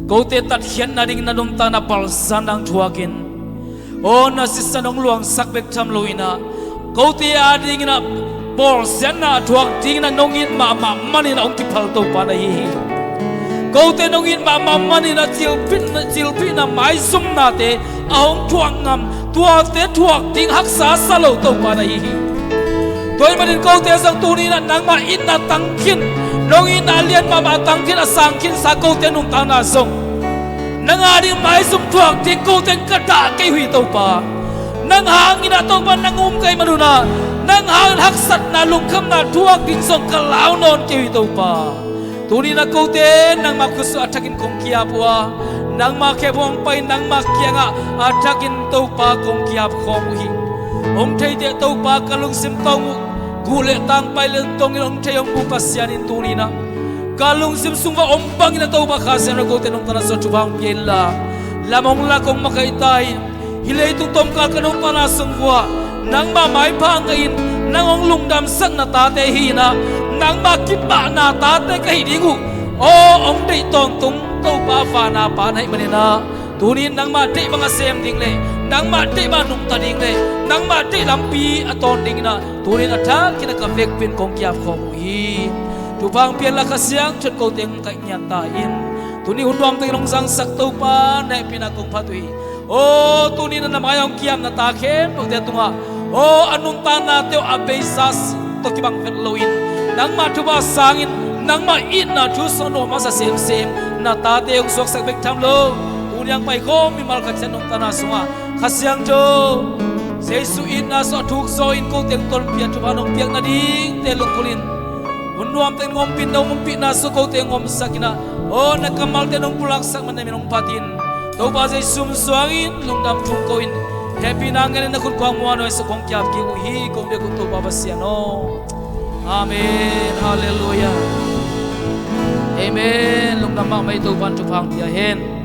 Kote tatkhiatna dingin a nuntakna palzan nang thuakin, aw na sisan hong luangsak bek tham lo in ah, kote adingin ah bawlsiatna a thuak dingin ah nong it mahmah manin ah hong kiphal Topa na hi hi. Kote nong it mahmah manin ah cilpihna, cilpihna maizumnate a hong thuak ngam, tuate thuak ding haksa sa lo Topa na hi hi. Tua ahih manin kote zong tuni in ah nangmah itna tangkhin, nong itna a lian mahmah a tangkhin a sangkhinsa kote nuntakna zong nang ading maizum thuak ding kote in ka dah kei uh hi Topa. Nang hangin ah Topa nang um ka hih manun ah nang hangin haksatna lungkhamna thuak ding zong ka lau nawn kei uh hi Topa. Tuni in ah kote nangmah khut sung a thakin kong ki-ap uh a, nangmah khe buang pai nangmah kiangah a thakin Topa kong ki-ap khawm uh hi. Hong theiteh Topa ka lungsim tawng uh, guh le tang pai le tawngin hong thei hong bu Pasian in tuni in ah ka lungsim sung va om bangin ah Topa Kha Siangtho kote nong tana suah thupha hong pia inla, lam hong lak hong makaih ta hi. Hih leitung tomkal ka nuntakna sung vuah nangmah maipha ngahin nang hong lungdamsak na tate hi in ah, nangmah kipahna tate ka hih ding uh. Aw hong deih tawntung Topa vana Pa na hih manin ah, tuni in nangmah deih bang a sem ding le nangmah deih bang a nungta ding le nangmah deih lampi a tawn dingin ah tuni in a thakin ah ka vekpi in kong ki-ap khawm uh hi. Thupha hong pia inla Kha Siangtho in kote hong kaih ngiat ta in. Tuni hun nuam takin hong zangsak Topa na hehpihna kong phat uh hi. Aw tuni in ah na mai-ah hong ki-ap na ta khempeuhte tungah, aw a nuntaknate uh a beisa tawh kibang vet loin nangmah thupha sangin nangmah itna thu sung a nuam a sa semsem na tate hong suaksak bek tham lo, tuni hong paikhawm mimal khat ciat nong tana sungah Kha Siangtho, Jesu itna sung a thuk zaw in kote hong tonpih a thupha nong piak nadingte lungkul in, hun nuam takin hong ompih in na hong ompihna sung kote hong omsak in ah, aw na kammalte nong pulaksak man na min hong phat in. Topa Jesu min suangin lungdam thu ko in, hehpihna ngenin na khut kong muan uh a, Jesu kong ki-ap kik uh hi kong biak uh Topa Pasian aw. Amen. Halleluia. Amen. Lungdam mahmah, Topa'n thupha hong pia hen.